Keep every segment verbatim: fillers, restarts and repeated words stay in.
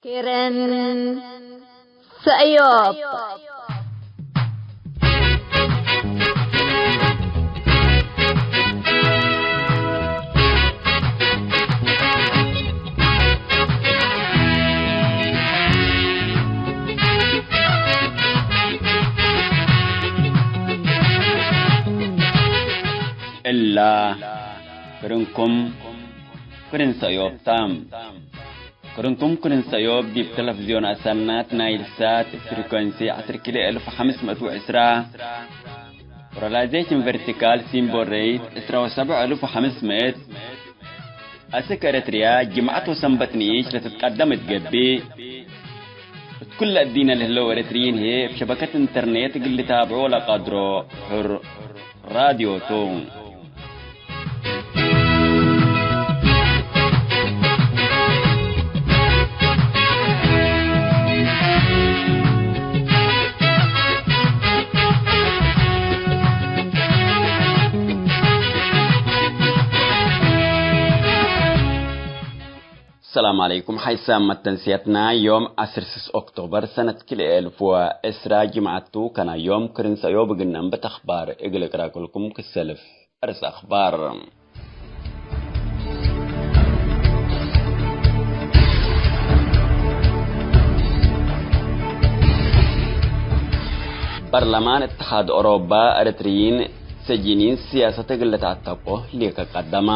ኬረን ሰእዮብ። እላ ክርንኩም ክርን ሰእዮብ ተ። ክርንኩም ክርን ሰእዮብ ዲብ ተለፍዝዮን አሰናት ናይል ሳት ፍሪኮንሲ ዐስር ኪሎ እልፍ ወሐምስ ምእት ወዕስራ፣ ፖላራይዜሽን ቨርቲካል ሲምቦል ሬት ዕስራ ወሰብዕ እልፍ ወሐምስ ምእት፣ አስክ ኤረትርያ ጅምዐት ወሰንበት ንኢሽ ለትትቀደም እት ገብእ፣ እት ኩለ እዲነ ለህለው ኤረትርዪን ህዬ እብ ሸበከት ኢንተርኔት እግል ልታብዖ ለቀድሮ ሕር ራድዮ ቱ። ሰላም ዐለይኩም። ሐይሳም መተንስያትና ዮም ዐስር ስስ ኦክቶበር ሰነት ክልኤ እልፍ ወዕስራ ጅምዐት ቱ። ከና ዮም ክርን ሰእዮብ እግል ነንብት አኽባር እግል እቅራኩልኩም ክሰልፍ። እርስ አኽባር። በርለማን እትሓድ ኦሮባ፣ ኤረትርዪን ሰጂኒን ስያሰት እግል ለተአተቆ ሊቀ ቀደመ።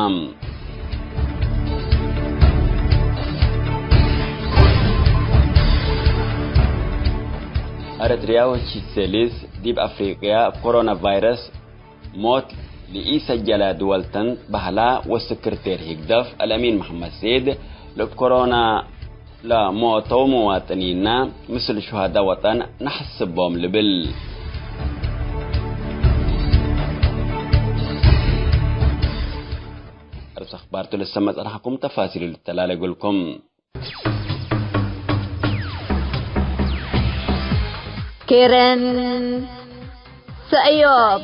ኤረትርያ ወሲሰሊስ ዲብ አፍሪቅያ እብ ኮሮና ቫይረስ ሞት ለኢሰጀለ ድወል ተን በህላ፣ ወስክርቴር ህግደፍ አልአሚን መሐመድ ሰዒድ፣ ለእብ ኮሮና ለሞተው መዋጥኒና ምስል ሹሃዳ ወጠን ነሐስቦም ልብል። እርስ አኽባርቱ ልሰመ ጸንሐኩም ተፋሲሉ ልተላለ እግልኩም። ኬረን ሰእዮብ።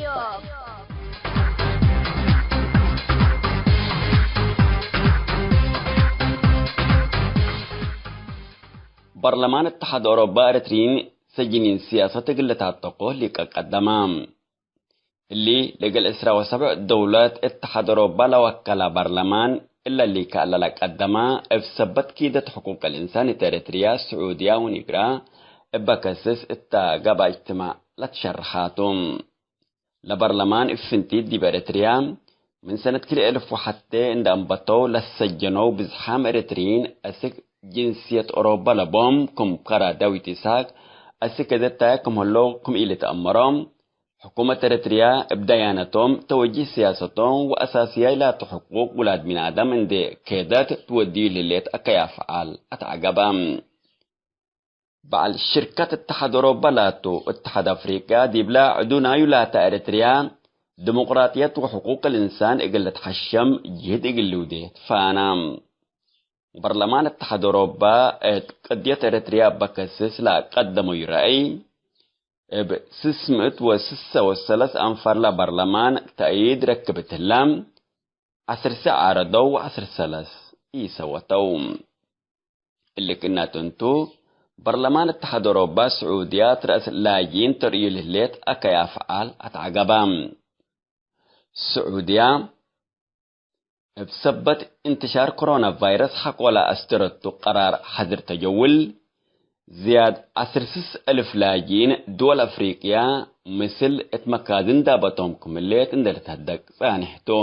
በርለማን እተሓድ ኦሮባ፣ ኤረትርዪን ሰጅኒን ስያሰት እግል ልታጠቆ ሊቀ ቀደመ። እሊ፣ ለእግል ዕስራ ወሰብዕ ደውለት እተሓድ ኦሮባ ለወከላ በርለማን፣ እለ ሊከ ለለቀደማ፣ እብ ሰበት ኪደት ሕቁቅ ልእንሳን እት ኤረትርያ፣ ስዑድያ ወኒግራ እበ ከስስ እተ ገብአ እጅትማዕ ለትሸርሓቱ። ለበርለማን እብ ፍንቲት ዲብ ኤረትርያ፣ ምን ሰነት ክልኤ እልፍ ወሐቴ እንደ አንበተው ለሰጀነው ብዝሓም ኤረትርዪን፣ አስክ ጅንስየት ኦሮባ ለቦም፣ ክም ከራ ዳዊት ኢሳቅ፣ አስክ ገዘት ታየ ክም ህለው ክም ኢልትአመሮ፣ ሕኩመት ኤረትርያ እብ ደያነቶም፣ ተወጂህ ስያሰቶም ወአሳስያይ ላቱ ሕቁቅ ውላድ ሚን አደም እንዴ ኬደት ትወድዩ ለህሌት አከይ አፍዓል አትዐገበ። በዐል ሽርከት እተሓድ ኦሮባ ላቱ፣ እተሓድ አፍሪቅያ ዲብላ ዕዱ ናዩ ላተ ኤረትርያ፣ ዲሞቅራጥየት ወሕቁቅ ልእንሳን እግል ልትሐሸም ጅህድ እግል ልውዴ ትፋና። በርለማን እተሓድ ኦሮባ እት ቅድየት ኤረትርያ እበ ከስስ ለአቀደመዩ ረአይ፣ እብ ስስ ምእት ወስሰ ወሰለስ አንፋር ለበርለማን ተእይድ ረክብት ህላ፣ ዐስር ሰ ዓረደው ወዐስር ሰለስ ኢሰወተው። እሊ ክእናቱ እንቱ፣ በርለማን እተሓድ ኦሮባ ስዑድያ እት ረአስ ላጅን ተርእዩ ለህሌት አከይ አፍዓል አትዐገባ። ስዑድያ፣ እብ ሰበት እንትሻር ኮሮና ቫይረስ ሐቆለ አስተረቱ ቀራር ሐዝር ተጀውል፣ ዝያድ ዐስር ስስ እልፍ ላጅን ድወል አፍሪቅያ ምስል እት መካዝን ዳበቶም ክምሌት እንዴ ልትሀደግ ጻንሕ ቱ።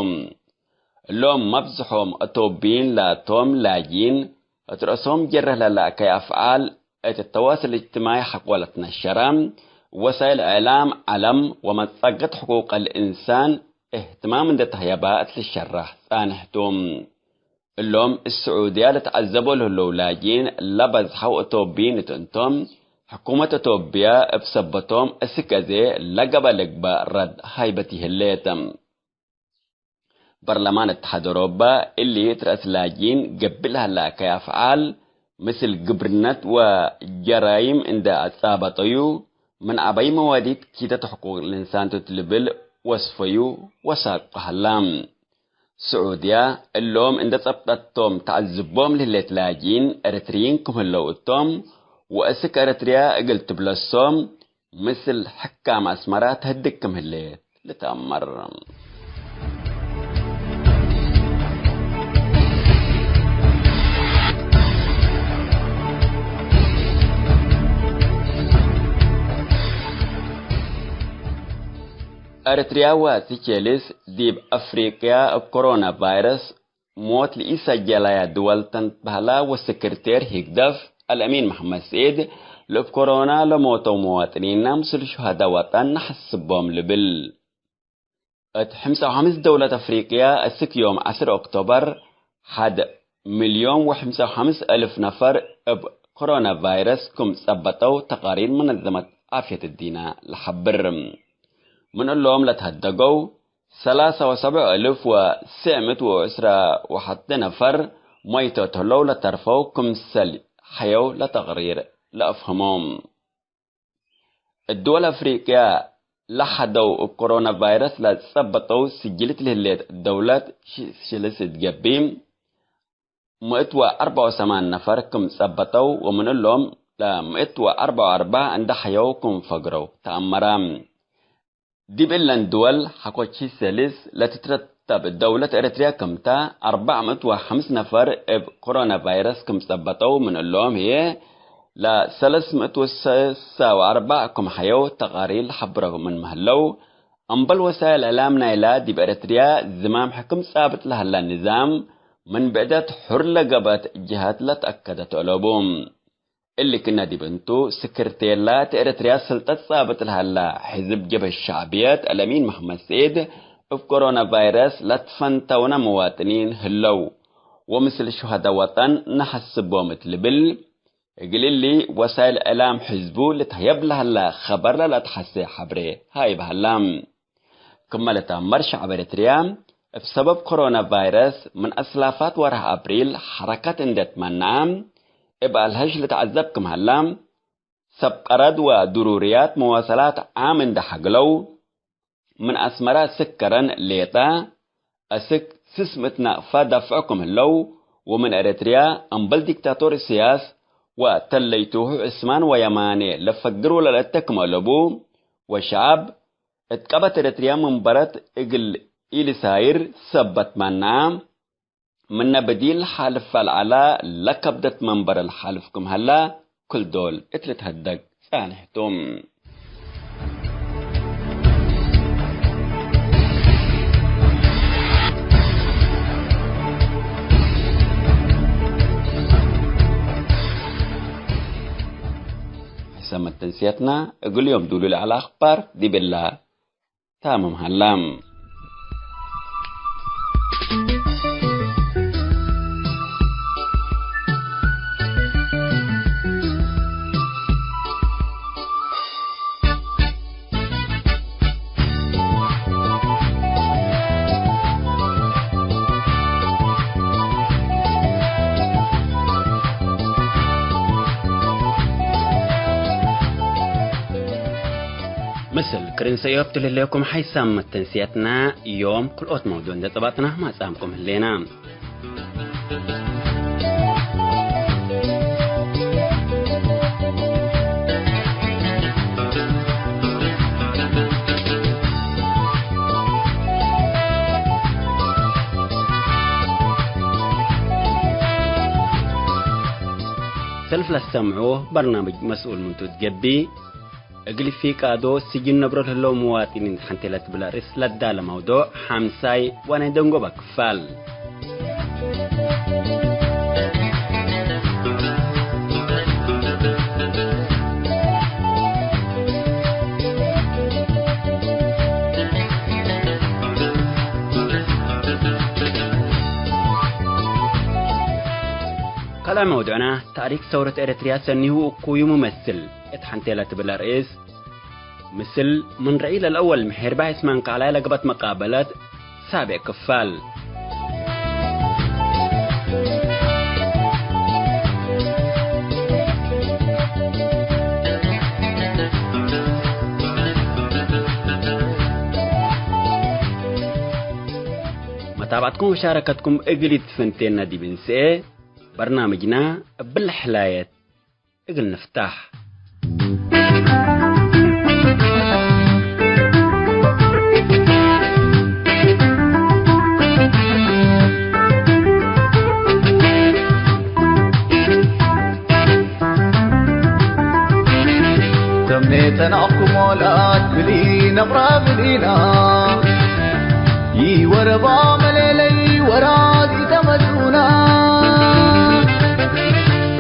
እሎም መብዝሖም አቶብይን ላቶም ላጅን እት ረአሶም ጀረህ ለለአከይ አፍዓል እት ተዋስል እጅትማዒ ሐቆ ለትነሸረ፣ ወሳይል እዕላም ዐለም ወመጸገት ሕቁቅ ልእንሳን እህትማም እንዴ ተህየበ እት ልሸረሕ ጻንሕ ቱ። እሎም እት ስዑድያ ልትዐዘቦ ለህለው ላጅን ለበዝሐው አቶብይን እት እንቶም፣ ሕኩመት አቶብያ እብ ሰበቶም እስክ አዜ ለገበ ልግበእ ረድ ሃይበት ይህሌት። በርለማን እተሓድ ኦሮባ እሊ እት ረአስ ላጅን ገብእ ለሀለ አከይ አፍዓል ምስል ግብርነት ወጀራይም እንዴ አጻበጠዩ፣ ምን ዐበይ መዋዲት ኪደት ሕቁቅ ልእንሳን ቱ እት ልብል ወስፈዩ ወሳቁ ሀላ። ስዑድያ እሎም እንዴ ጸብጠቶም ተዐዝቦም ለህሌት ላጅኢን ኤረትርዪን ክም ህለው እቶም፣ ወእስክ ኤረትርያ እግል ትብለሶም ምስል ሕካም አስመራ ተህድግ ክም ህሌት ልትአመር። ኤረትርያ ወሲቼልስ ዲብ አፍሪቅያ እብ ኮሮና ቫይረስ ሞት ለኢሰጀላያ ድወል ተንትበህላ ወሰክርቴር ሂግደፍ አልአሚን መሐመድ ስዒድ፣ ለእብ ኮሮና ለሞተው መዋጥኒና ምስል ሹሀዳ ወጠን ነሐስቦም ልብል። እት ሕምሳ ወሐምስ ደውለት አፍሪቅያ እስክ ዮም ዐስር ኦክቶበር፣ ሐድ ሚልዮን ወሕምሳ ወሐምስ እልፍ ነፈር እብ ኮሮና ቫይረስ ክም ጸበጠው ተቃሪር መነዘመት ዓፍየት እዲና ለሐብር። ምን እሎም ለትሀደገው፣ ሰላሳ ወሰብዕ እልፍ ወስዕ ምእት ወዕስራ ወሐቴ ነፈር ሞይቶት ህለው፣ ለተርፈው ክምሰል ሐየው ለተቅሪር ለአፍህሞ። እድወል አፍሪቅያ ለሐደው እብ ኮሮና ቫይረስ ለጸበጠው ስጅልት ለህሌት ደውለት ሺ-፣ ሽልስ እት ገብእ፣ ምእት ወአርበዕ ወሰማን ነፈር ክም ጸበጠው ወምን እሎም ለምእት ወአርበዕ ወአርበዕ እንዴ ሐየው ክም ፈግረው ተአመረ። ዲብ እለን ድወል ሐቆ ሺ ሰልስ ለትትረተብ ደውለት ኤረትርያ ክምተ፣ አርበዕ ምእት ወሐምስ ነፈር እብ ኮሮና ቫይረስ ክም ጸበጠው፣ ምን እሎም ህዬ ለሰለስ ምእት ወሰሳ ወአርበዕ ክም ሐየው ተቃሪር ሐብረው ምንመ ህለው፣ እምበል ወሳይል እዕላም ናይላ ዲብ ኤረትርያ ዝማም ሕክም ጻብጥ ለሀላ ንዛም ምን ብዕደት ሑር ለገብአት ጀሀት ለተአከደት እሎቡ። እሊ ክእነ ዲብ እንቱ፣ ስክርቴር ላቲ ኤረትርያ ስልጠት ጻብጥ ለሀላ ሕዝብ ጀብህት ሸዕብየት አልአሚን መሐመድ ስዒድ፣ እብ ኮሮና ቫይረስ ለትፈንተውነ መዋጥኒን ህለው፣ ወምስል ሹሀዳ ወጠን ነሐስቦም እት ልብል፣ እግል እሊ ወሳይል እዕላም ሕዝቡ ልትሀየብ ለሀላ ኸበር ለለአትሐሴ ሐብሬ ሃይብ ሀላ። ክመ ለተአመር ሸዕብ ኤረትርያ፣ እብ ሰበብ ኮሮና ቫይረስ ምን አስላፋት ወርሕ አብሪል ሐረከት እንዴ ትመነዐ፣ እብ አልሀሽ ልትዐዘብ ክም ሀላ፣ ሰብ ቀረድ ወድሩርያት መዋሰላት ዓም እንዴ ሐግለው፣ ምን አስመረ እስክ ከረን ሌጠ፣ እስክ ስስ ምእት ናቅፋ ዳፍዖ ክም ህለው፣ ወምን ኤረትርያ እምበል ዲክታቶር እስያስ ወተለይቱሁ ዕስማን ወየማኔ ለፈግር ወለልአተ ክም አለቡ፣ ወሸዐብ እት ቀበት ኤረትርያ መንበረት እግል ኢልሳይር ሰበት መነዐ፣ ምነ ብዲል ሓልፍ አልዐላ ለከብደት መንበረ ለሓልፍ ክም ሀላ፣ ክል ዶል እት ልትሀደግ ጻንሕ ቱ። ሕሰመት ተንስየትና እግል ዮም ዱሉ ለዐለ አኽባር ዲብላ ታምም ሀላ። ምስል ክርን ሰእዮብ ትልህሌኩም ሓይሳም መተንስያትና ዮም ክልኦት መውዱዕ እንዴ ጸባጥና ማጻምኩም ህሌና። ሰልፍ ለሰምዑ በርናምጅ መስኡል ምንቱ ትገብእ፣ እግል ኢፊቃዶ ስጅን ነብሮ ለህለው መዋጢኒን ሐንቴ ለትብል አርእስ ለዳለ መውዶዕ ሐምሳይ ወናይ ደንጎበ ክፋል። ካልኣይ መውዱዕና፣ ታሪክ ሰውረት ኤረትርያ ሰኒሁ እኩዩ ምመስል እት ሐንቴ ለትብል አርእስ፣ ምስል ምን ረኢል አልአወል ምሔርባይ ዕስማን ካልኣይ ለገብአት መቃበለት ሳብዕ ክፋል። መታባዕትኩም ወሻረከትኩም እግል ኢትፈንቴና ዲብ እንስኤ፣ በርናምጅና እብለ ሕላየት እግል ንፍታሕ። ተምኔተ ናኩሞ ለአትብሊ ነብራ ብሊና፣ ይወረባ መሌለይ ወራዚ ተመቱና።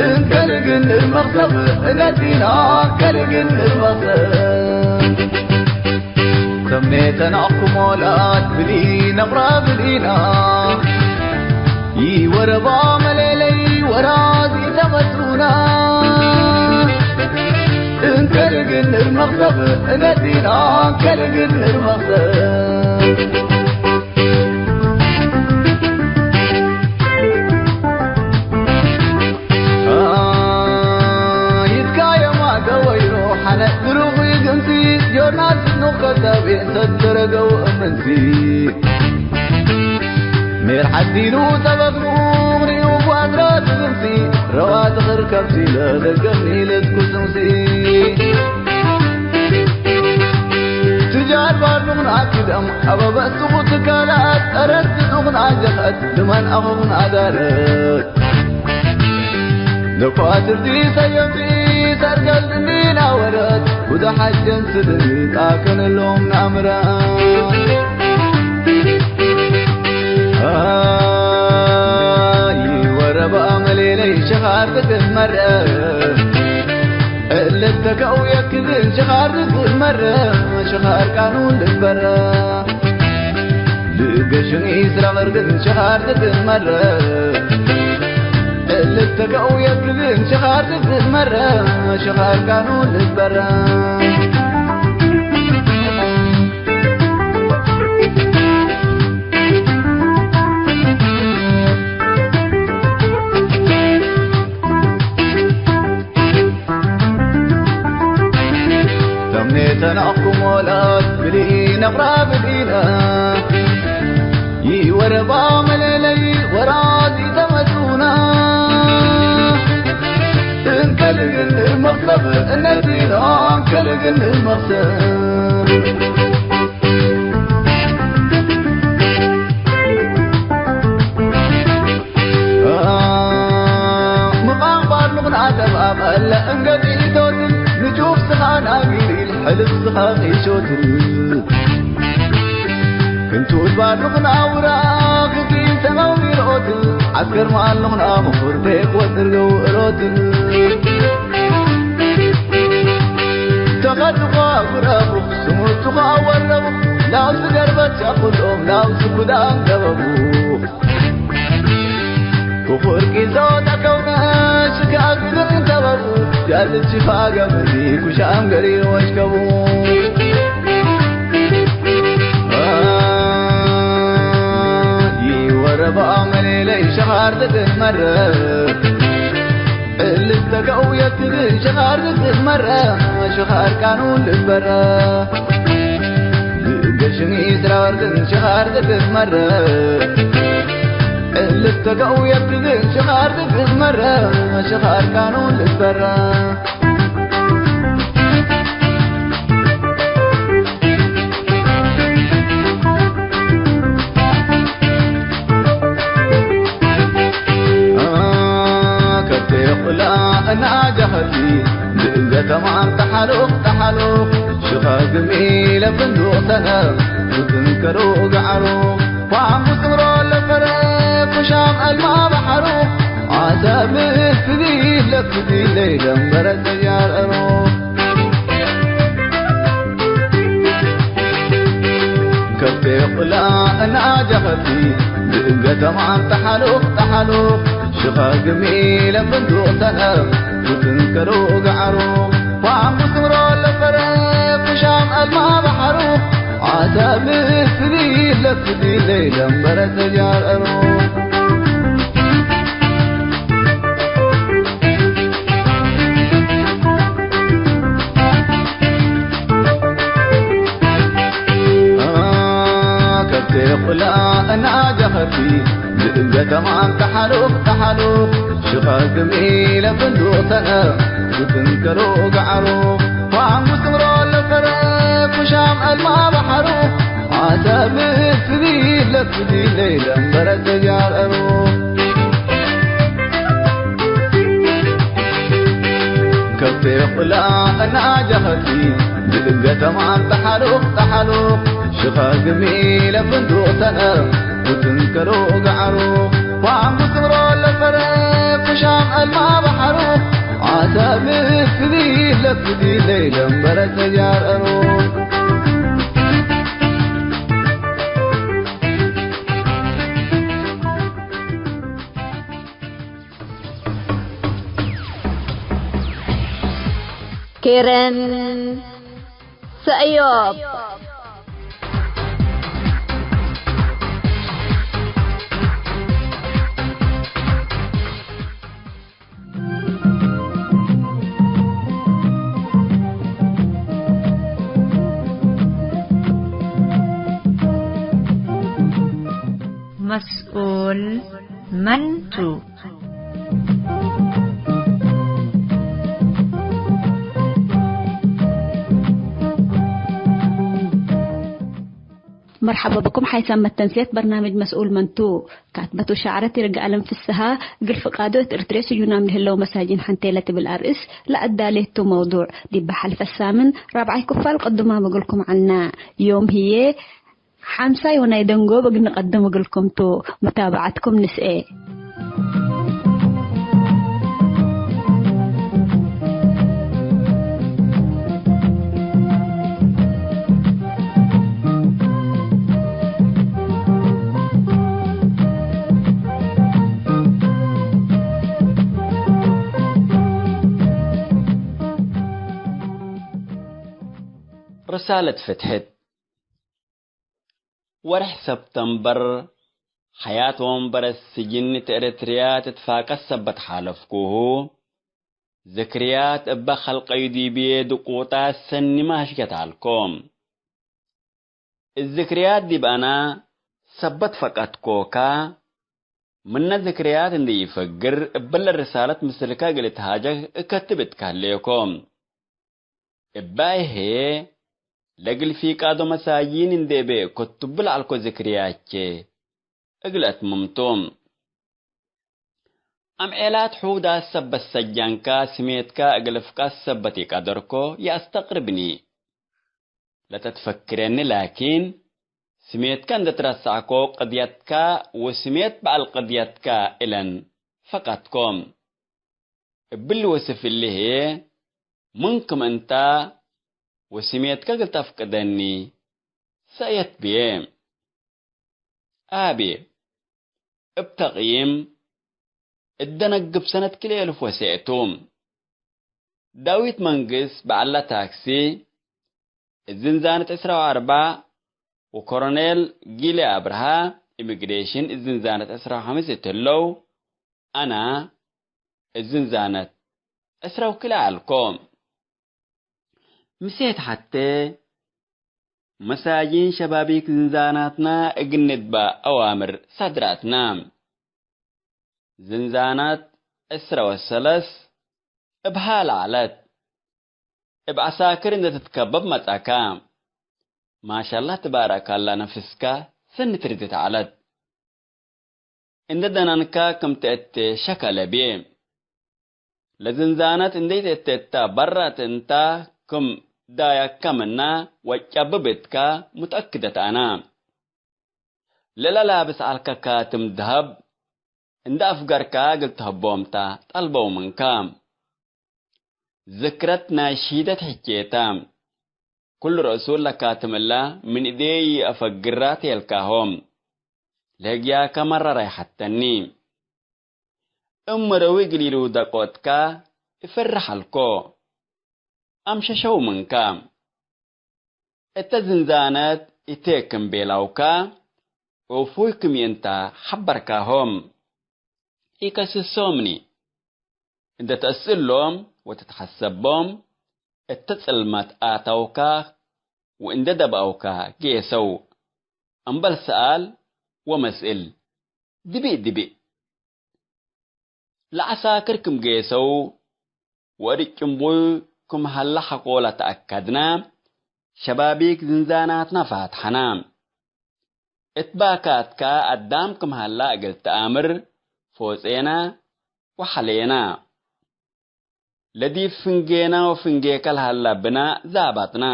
እንከልግን መክሰብ እነዲና፣ ከልግን መክሰብ። ተምኔተ ናኩሞ ለአትብሊ ነብራ ብሊና፣ ይወረባ መሌለይ ወራዚ ተመቱና። እንከልግን መክሰብ እነዲና፣ ከልግን መክሰብ። ይትካየማ ተወይሮ ሐነ ድሩኺ ግምሲ፣ ዮናስ ኑክ ከታቤ ሰተረገው እምንሲ። ሜር ሐዲኑ ሰበብ ኑሪኡ ጓድራት ግምሲ፣ ረዋ ትኽር ከብሲ ለደገምኒ ልትኩስምሲ። ትጃር ባርኑኽን አኪደም አበበ እሱኹ ትካላት፣ ጠረስ ትዱኽን አጀኸት፣ ድመን አኹኽን አዳረት። ደኳትርቲ ሰየምቲ ሰርገል ድኒና ወረት፣ ጉደ ሐጀን ስድሪ ጣከን እሎም ናምራ። አይ ወረባ መሌለይ ሸኻር ትትመረ፣ እልተከው የክዝን ሸኻር ትትመረ፣ ሸኻር ቃኑን ልትበረ። ልእገሽን ኢስራ ቅርግን ሸኻር ትትመረ፣ እልተከው የክዝን ሸኻር ትትመረ፣ ሸኻር ቃኑን ልትበረ። ተምኔተ ናኩሞ ለአትብሊ ነብራ ብሊና፣ ይወረባ መሌለይ ወራዚ ተመቱና። እንከልግን መክሰብ እነዚና፣ እንከልግን መክሰብ። ምቃም ባርኑኽን አተብአብ አለ እንገዲቶት፣ ንጩፍ ስኻ ናጊሪል ሕልፍ ስኻ ቂሾት። ክንቱት ባርኑኽን አውራክ ጊን ሰማው ቢርኦት፣ ዐስከር መአሉኽን አምኹር ቤክ ወጥርገው እሮት። ተኸድኳ ጉረቡኽ ስሙቱኻ ወረቡኽ፣ ላውስ ገርበቻ ኩሎም ላውስ ኩዳም ገበቡኽ። ክፉር ቂሶ ተከውነ ሽካግርን ተበቡ፣ ያልት ሽፋ ገምሪ ኩሻም ገሪ ወሽከቡ። ይወረባ መሌለይ ሸኻር ትትመረ፣ እልተከው የትግል ሸኻር ትትመረ፣ ሸኻር ቃኑን ልትበረ። ልእገሽን ኢስራ ወርቅን ሸኻር ትትመረ፣ እልተከው የትግል ሸኻር ትትመረ፣ ሸኻር ቃኑን ልትበረ። ከብቴ ኩላ እናጃኸቲ፣ ብእንገ ተማም ተሓሉኽ ተሓሉኽ፣ ሽኻ ግሚ ለፍንዱቕ ሰነፍ፣ ክትንከሩ ገዓሩ፣ ፋም ስምሮ ለፈረ፣ ኩሻም አልማ በሐሩ፣ ዓሰብ ስቢል ለፍዲ ለይደንበረ ተጃር አሩ። ከብቴ ኩላ እናጃኸቲ፣ ብእንገ ተማም ተሓሉኽ ተሓሉኽ፣ ሽኻ ግሚ ለፍንዱቕ ሰነፍ፣ ክትንከሩ ገዓሩ፣ ፋም ስምሮ ለፈረ፣ ኩሻም አልማ በሐሩ፣ ዓሰብ ስቢል ለፍዲ ለይደንበረ ተጃር አሩ። ከብቴ ኩላ እናጃኸቲ፣ ገተማም ተሓሉፍ ተሓሉፍ ሽኸግሚ ለፍንዱቅ ሰነ፣ ክትንከሎ ገዓሩ ፋንጉ ትምሮ ለፈረ፣ ኩሻም አልማ በሐሩ፣ ዓሰብ ስቢል ለፍዲ ለይለንበረ ተጃረሩ። ከፌ ኩላ እናጀኸቲ፣ ብእገተማም ተሓሉፍ ተሓሉፍ ሽኸግሚ ለፍንዱቅ ሰነ፣ ክትንከሎ ገዓሩ ፋንጉ ትምሮ ለፈረ፣ ኩሻም አልማ በሐሩ፣ ዓሰብ ስቢል ለፍዲ ለይለንበረ ተጃረሩ። ኬረን ሰእዮብ። መስኡል መን ቱ? መርሐባ ብኩም ሓይሳም መተንስየት በርናምጅ መስኡል መን ቱ። ካትበት ወሻዕረት ይርጋ አለም ፍስሃ እግል ፍቃዱ እት ኤርትርየ ስጁናም ለህለው መሳጂን ሐንቴ ለትብል አርእስ ለአዳሌቱ መውዱዕ ዲብ ሐልፈ ሳምን ራብዓይ ክፋል ቅዱማም እግልኩም ዐልና። ዮም ህዬ ሐምሳይ ወናይ ደንጎብ እግል ንቀድም እግልኩም ቱ። ሙታበዐትኩም ንስኤ። ርሳለት ፍትሕት። ወርሕ ሰብተምበር፣ ሐያት ወንበረት ስጅን እት ኤረትርያ ትትፋቀስ ሰበት ሓለፍኩሁ፣ ዝክርያት እበ ከልቀዩ ዲብዬ ድቁጣት ሰኒ ማሽከት ዐልኮ። እት ዝክርያት ዲብ አና ሰበት ፈቀድኮካ፣ ምነ ዝክርያት እንዴ ኢፈግር እብለ ርሳለት ምስልከ እግል እትሃጀክ እከትብ እትከህሌኮ። እባይ ህዬ፣ ለእግል ፊቃዶ መሳጂን እንዴ ቤ ከቱቡ ለዐልኮ ዝክርያቼ እግል አትምምቱ። አምዔላት ሑዳት ሰበት ሰጃንካ ስሜትካ እግል ፍቃድ ሰበት ኢቀደርኮ ይአስተቅርብኒ። ለተትፈክረኒ ላኪን፣ ስሜትካ እንዴ ትረሳዕኮ ቅድየትካ ወስሜት በዐል ቅድየትካ እለን ፈቀድኮ። እብሊ ወስፍ እሊ ህዬ፣ ምን ክም እንታ ወስሜትከ እግል ተፍቅደኒ ሰእየት ብዬ። አቤ፣ እብ ተቅይም እት ደነግብ ሰነት ክልኤ እልፍ ወሰኤቱ። ዳዊት መንግስ በዐላ ታክሲ፣ እት ዝንዛነት ዕስራ ወአርበዕ ወኮሮኔል ጊሌ አብርሃ ኢሚግሬሽን እት ዝንዛነት ዕስራ ወሐምስ እት ህለው፣ አና እት ዝንዛነት ዕስራ ወክልኤ ዐልኮ። ምሴት ሐቴ መሳጂን ሸባቢክ ዝንዛናትና እግል ንትበእ አዋምር ሳድራትና። ዝንዛናት ዕስራ ወሰለስ እብ ሀለ ዐለት። እብ ዐሳክር እንዴ ትትከበብ መጽአካ። ማሻላህ ትባረካላ ነፍስካ ሰኒ ትርድት ዐለት። እንዴ ደነንካ ክም ተአቴ ሸከ ለብዬ። ለዝንዛነት እንዴ ተአቴ እተ በራእት እንታ ክም ዳያከ ምና ወጨብብ እትካ ሙትአክደት አና። ለለላብስ ዐልከ ካትም ደሀብ እንዴ አፍገርካ እግል ተሀቦም ተ ጠልበው ምንከ። ዝክረት ናይ ሺደት ሕቼ ተ። ኩሉ ረእሱ ለካትም እላ ምን እዴ ይአፈግራ ቴልካሆም። ለህግያከ መረራይ ሐተኒ። እም መረዊ እግል ኢልውደቆ እትካ እፈርሕ ዐልኮ። አምሸሸው ምንከ። እተ ዝንዛነት እቴ ክም ቤላውካ፣ እፉይ ክም ይእንታ ሐበርካሆም። ኢከስሶምኒ። እንዴ ተአስእሎም ወትትሐሰቦም፣ እተ ጽልመት አተውካ ወእንዴ ደብአውካ ጌሰው። እምበል ሰኣል ወመስእል። ድቢእ ድቢእ። ለዐሳክር ክም ጌሰው ወእድ ጭንቡይ ክም ሀለ ሐቆ ለተአከድነ፣ ሸባቢክ ዝንዛናትነ ፋትሐነ። እት ባካትከ አዳም ክም ሀለ እግል ተአምር ፎጼነ ወሐሌነ። ለዲብ ፍንጌነ ወፍንጌከ ለሀለ ብናእ ዛበጥነ።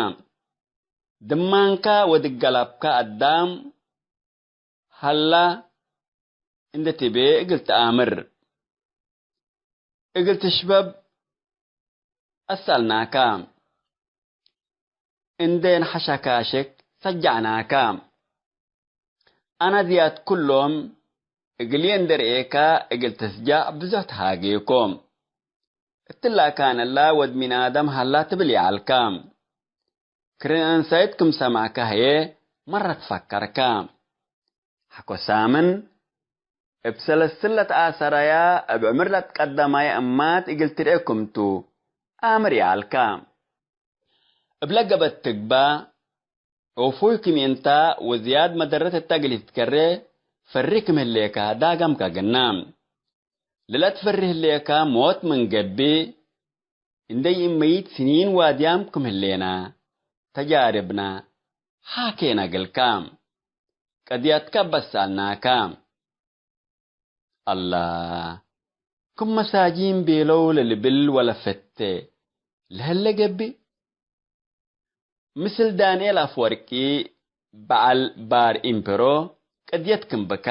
ድማንከ ወድገለብከ አዳም ሀለ እንዴ ትቤ እግል ተአምር፣ እግል ትሽበብ አሰአልናከ። እንዴ ነሐሸካሽክ ሰጃዕናከ። አነ ዝያድ ኩሎም እግልዬ እንዴ ርኤከ እግል ትስጃዕ ብዞሕ ተሃጌኮ። እትለ ካንላ ወድ ሚን አደም ሀላ ትብል ይዐልከ። ክርን እንሰይት ክም ሰማዕከ ህዬ መረት ፈከርከ። ሐቆ ሳምን እብ ሰለስል ለተአሰረየ እብ ዕምር ለትቀደማየ እማት እግል ትርኤ ክምቱ አምር ይዐልከ። እብለ ገበት ትግበእ ዑፉይ ክም እንተ ወዝያድ መደረት እተ እግል ኢትትከሬ ፈሪ ክም ህሌከ ዳገምከ ግና። ለለትፈሪ ህሌከ ሞት ምን ገብእ፣ እንዴ ይእመይት ስኒን ዋድያም ክም ህሌነ ተጃርብነ ሐኬነ እግልከ። ቀድየትከ በሰአልናከ። አላ፣ ክም መሳጂን ቤለው ለልብል ወለፈቴ ለህለ ገብእ? ምስል ዳንኤል አፍወርቂ በዐል ባር ኢምፐሮ ቅድየት ክም ብካ፣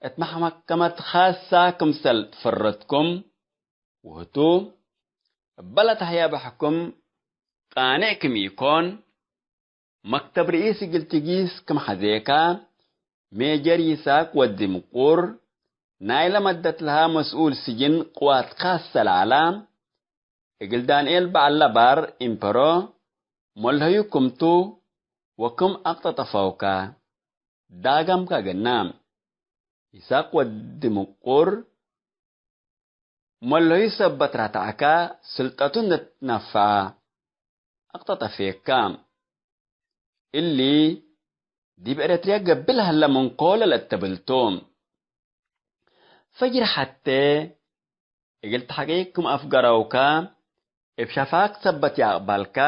እት መሐከመት ካሳ ክምሰል ትፈረድኩም፣ ወህቱ እበ ለተህያበ ሕኩም ቃኔዕ ክም ኢኮን፣ መክተብ ርኢስ እግል ትጊስ ክም ሐዜካ፣ ሜጀር ይሳቅ ወዲ ምቁር፣ ናይለ መደት ለሃ መስኡል ስጅን ቅዋት ካሰ ለዐላ፣ እግል ዳንኤል በዐለ ባር ኢምፐሮ፣ መለህዩ ክምቱ ወክም አቅጠጠፈውከ ዳገምከ ግና። ይሳቅ ወዲ ምቁር፣ መለዩ ሰበት ረትዐከ ስልጠቱ እንዴ ትነፈዐ አቅጠጠፌከ። እሊ ዲብ ኤረትርያ ገብእ ለሀለ ምን ኮለ ለእተብል ቱ። ፈጅር ሐቴ እግል ተሕቂቅ ክም አፍገረውከ፣ እብ ሸፋክ ሰበት ይአቅበልከ፣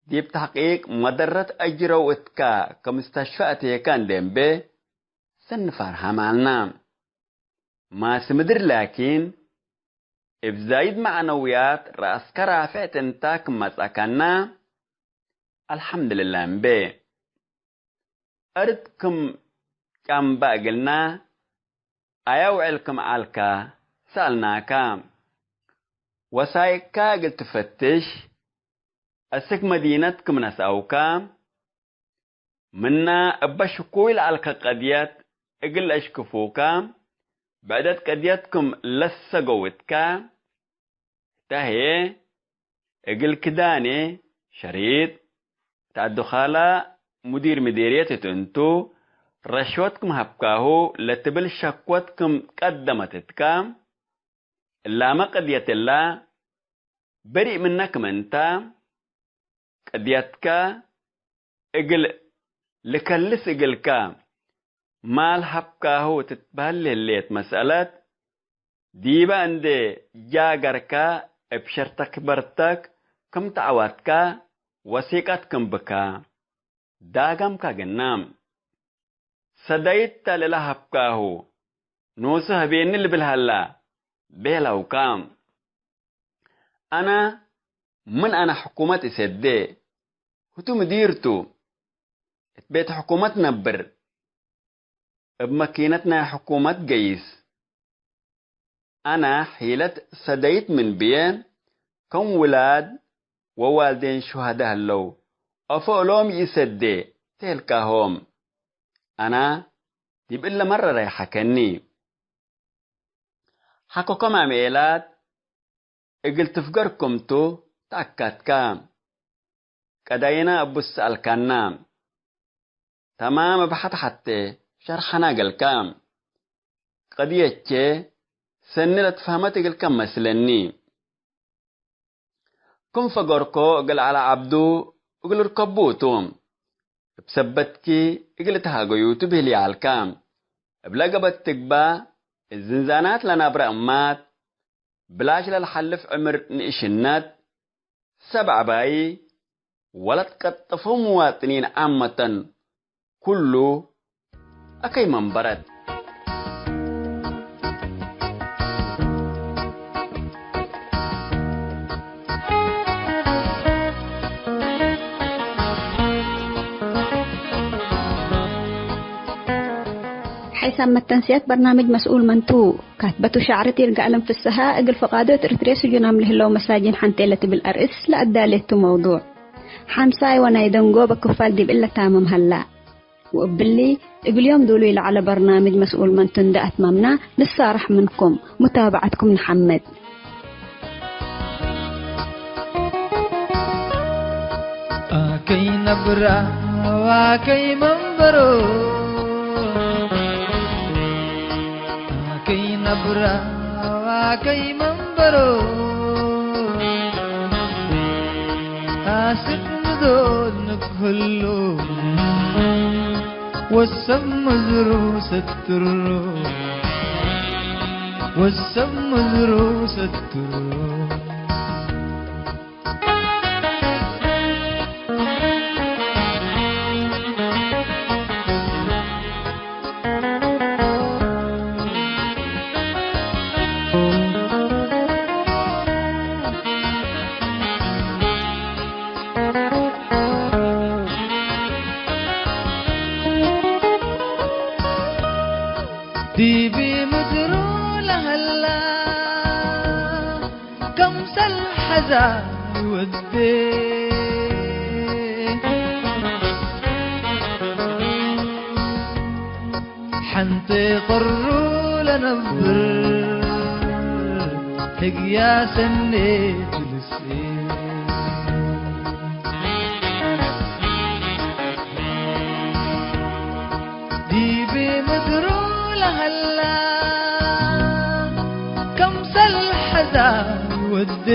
ዲብ ተሕቂቅ መደረት አጅረው እትከ ከሙስተሽፈ አቴከ እንዴ እምቤ ሰኒ ፈርሃም ዐልነ። ማሲ ምድር ላኪን፣ እብ ዛይድ መዕነውያት ረአስከ ራፍዕት እንተ ክም መጽአከነ፣ አልሐምድልላህ እምቤ። አርድ ክም ጫምበ እግልነ፣ አየ ውዕል ክም ዐልከ ሰአልናከ። ወሳይቅከ እግል ትፈትሽ፣ አስክ መዲነት ክም ነስአውከ፣ ምነ እበ ሽኩይ ለዐልከ ቀድየት እግል ለአሽክፉከ፣ ብዕደት ቀድየት ክም ለሰገው እትከ፣ ህተ ህዬ፣ እግል ክዳኔ ሸሪጥ፣ እት አዱኻለ ሙዲር ምዴርየት እት እንቱ፣ ረሽወት ክም ሀብካሁ ለትብል ሸክወት ክም ቀደመት እትከ፣ እላመ ቅድየት እለ በሪእ ምነ ክም እንተ፣ ቅድየትከ እግል ልከልስ እግልከ፣ ማል ሀብካሁ ትትበህል ህሌት መስአለት፣ ዲበ እንዴ ጃገርከ እብ ሸርተክ በርተክ ክም ተዐወትከ ወሲቀት ክም ብከ ዳገምከ ግና። ሰደይት ተ ለለሀብካሁ ኖሱ ሀቤኒ ልብል ሀላ ቤለውከ። አነ ምን አነ ሕኩመት እሰዴ፣ ህቱ ምዲር ቱ፣ እት ቤት ሕኩመት ነብር፣ እብ መኪነት ናይ ሕኩመት ገይስ። አነ ሒለት ሰደይት ምን ብዬ፣ ከም ውላድ ወዋልዴን ሹሀደ ህለው፣ አፎ እሎም ይእሰዴ ቴልካሆም። አነ ዲብ እለ መረ ረይሐከኒ። ሐቆ ከማም ኤላት እግል ትፍገር ክምቱ ተአካትከ። ቀዳይነ እቡ ሰአልካና። ተማም እብ ሐት ሐቴ ሸርሐና እግልከ። ቅድየቼ ሰኒ ለትፈህመት እግልከ መስለኒ። ክም ፈገርኮ እግል ዐለ ዐብዱ እግል እርከቡ ቱ። እብ ሰበትኪ እግል እትሃገዩ ቱ ብህል ይዐልከ። እብለ ገበት ትግባእ፣ እት ዝንዛናት ለናብረ እማት፣ ብላሽ ለልሐልፍ ዕምር ንእሽነት፣ ሰብ ዐባዪ ወለትቀጠፈው ምዋጥኒን ዓመተን ኩሉ አከይ መንበረት። ሐይሳም መተንስያት በርናምጅ መስኡል መን ቱ? ካትበቱ ሻዕረት ይርጋለም ፍሰሃ እግል ፈቃዶ እት ኤረትርየ ስጁናም ለህለው መሳጅን ሐንቴ ለትብል አርእስ ለአዳሌቱ መውዱዕ። ሐምሳይ ወናይ ደንጎበ ክፋል ዲብ እለ ታምም ሀላ። ወእብሊ፣ እግል ዮም ዱሉይ ለዐለ በርናምጅ መስኡል መን ቱ እንዴ አትመምና፣ ንሳረሕ ምንኩም፣ ሙታብዐትኩም ነሐምድ። አከይ ነብራ ወአከይ መንበሮ፣ አከይ ነብራ ወአከይ መንበሮ፣ አስክ ምዶል ንክህሎ፣ ወሰብ መዝሩ ሰትሮ፣ ወሰብ መዝሩ ሰትሮ። ዲብ ምድሩ ለሀላ ከምሰል ሐዛር ወዴ፣ ሐንቴ ቀሩ ለነብር ህግያ ሰኔት ልስኤ። ዲብ ምድሩ ለሀላ ከምሰል ሐዛር ወዴ፣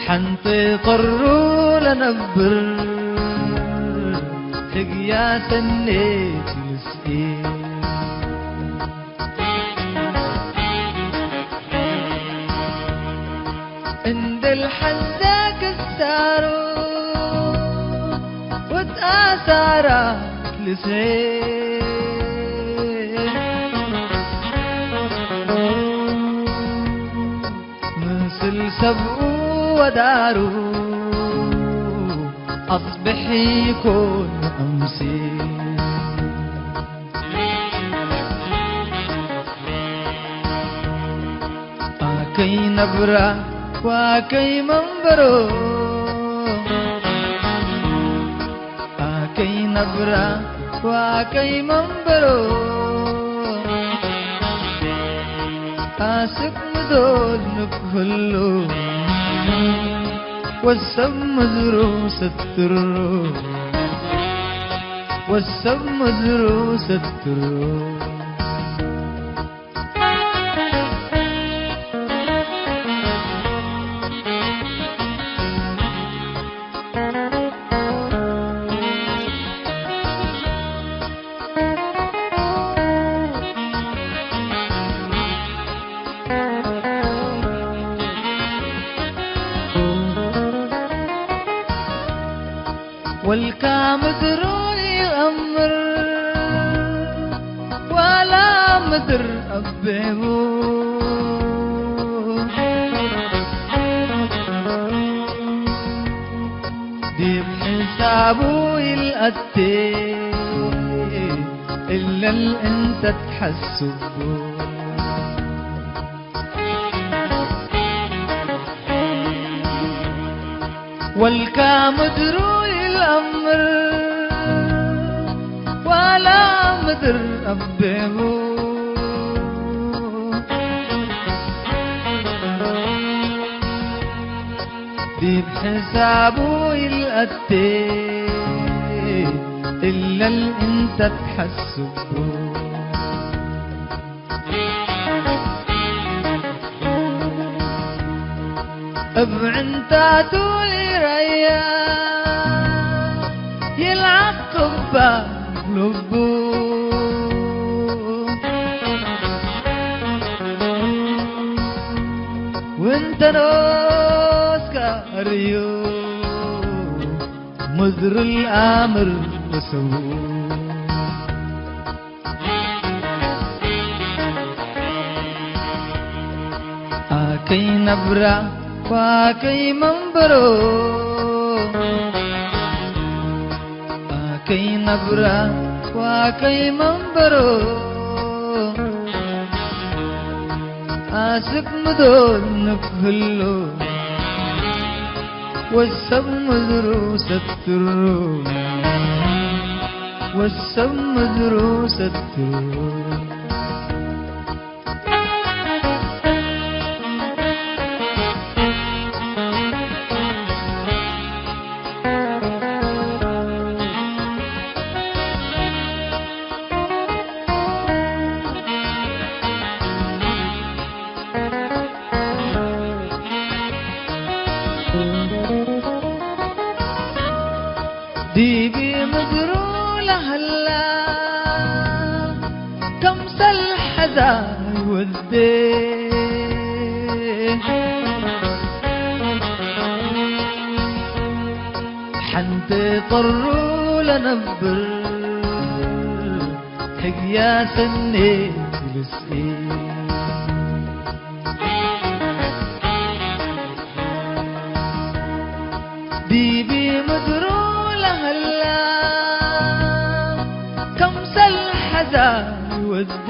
ሐንቴ ቀሩ ለነብር ህግያ ሰኔት ልስኤ። እንዴ ለሐዜ ክሳሩ ወድ አሳራት ልስዔ፣ ምስል ሰብኡ ወዳሩ አጽብሕ ኢኮን አምሴ። አከይ ነብራ ወአከይ መንበሮ፣ አከይ ነብራ ወአከይ መንበሮ፣ አስክ ምዶል ንክህሉ ወሰብ ምድሩ ሰትሩ፣ ወሰብ ምድሩ ሰትሩ። ወልካ ምድሩ ይአምር ዋላ ምድር አቤሁ፣ ዲብ ሕሳቡ ይልአቴ እለን እንተ ተሐስቡ። ወልካ ምድሩ ይልአምር ዋላ ምድር አቤሁ፣ ዲብ ሕሳቡ ይልአቴ እለን እንተ ተሐስቡ። እብ ዕንታቱ ኢረያ ተኖስካ ርዩ ምድር ልአምር ወሰቡ አከይ ነብራ ወአከይ መንበሮ፣ አከይ ነብራ ወአከይ መንበሮ፣ አስክ ምዶል ንክህሎ፣ ወሰብ ምድሩ ሰትሮ፣ ወሰብ ምድሩ ሰትሮ። ዲብ ምድሩ ለሀላ ከምሰል ሐዛይ ወዴ፣ ሐንቴ ቀሩ ለነብር ህግያ ሰኔ ልስኤ። ዲብ ምድሩ ለሀላ ከምሰል ሐዛይ ወዴ፣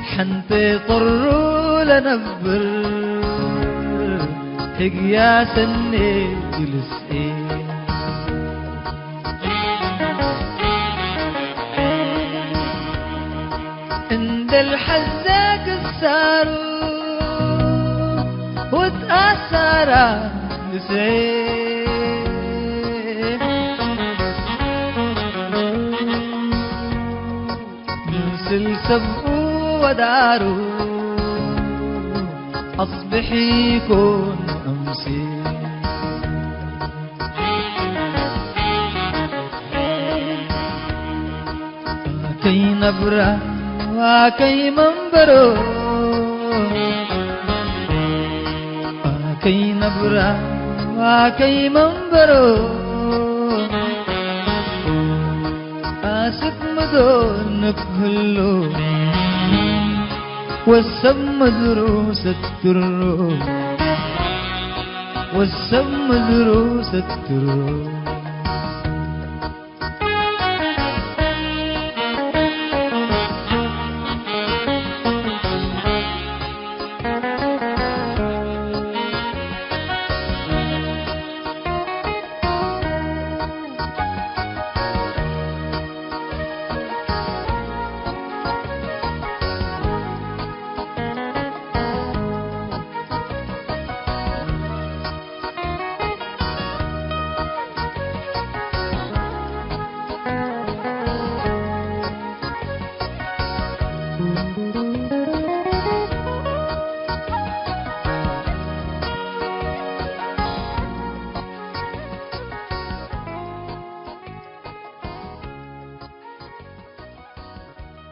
ሐንቴ ቀሩ ለነብር ህግያ ሰኔ ልስኤ። እንደ ልሐዘ ክሳሩ ወትአሳራ ንስዔ፣ ምስል ሰብኡ ወዳሩ አጽብሕ ኢኮን አምሴ። አከይ ነብራ ወአከይ መንበሮ፣ አከይ ነብራ ወአከይ መንበሮ፣ አስክ ምዶል ንክህሎ፣ ወሰብ ምድሩ ሰትሮ፣ ወሰብ ምድሩ ሰትሮ።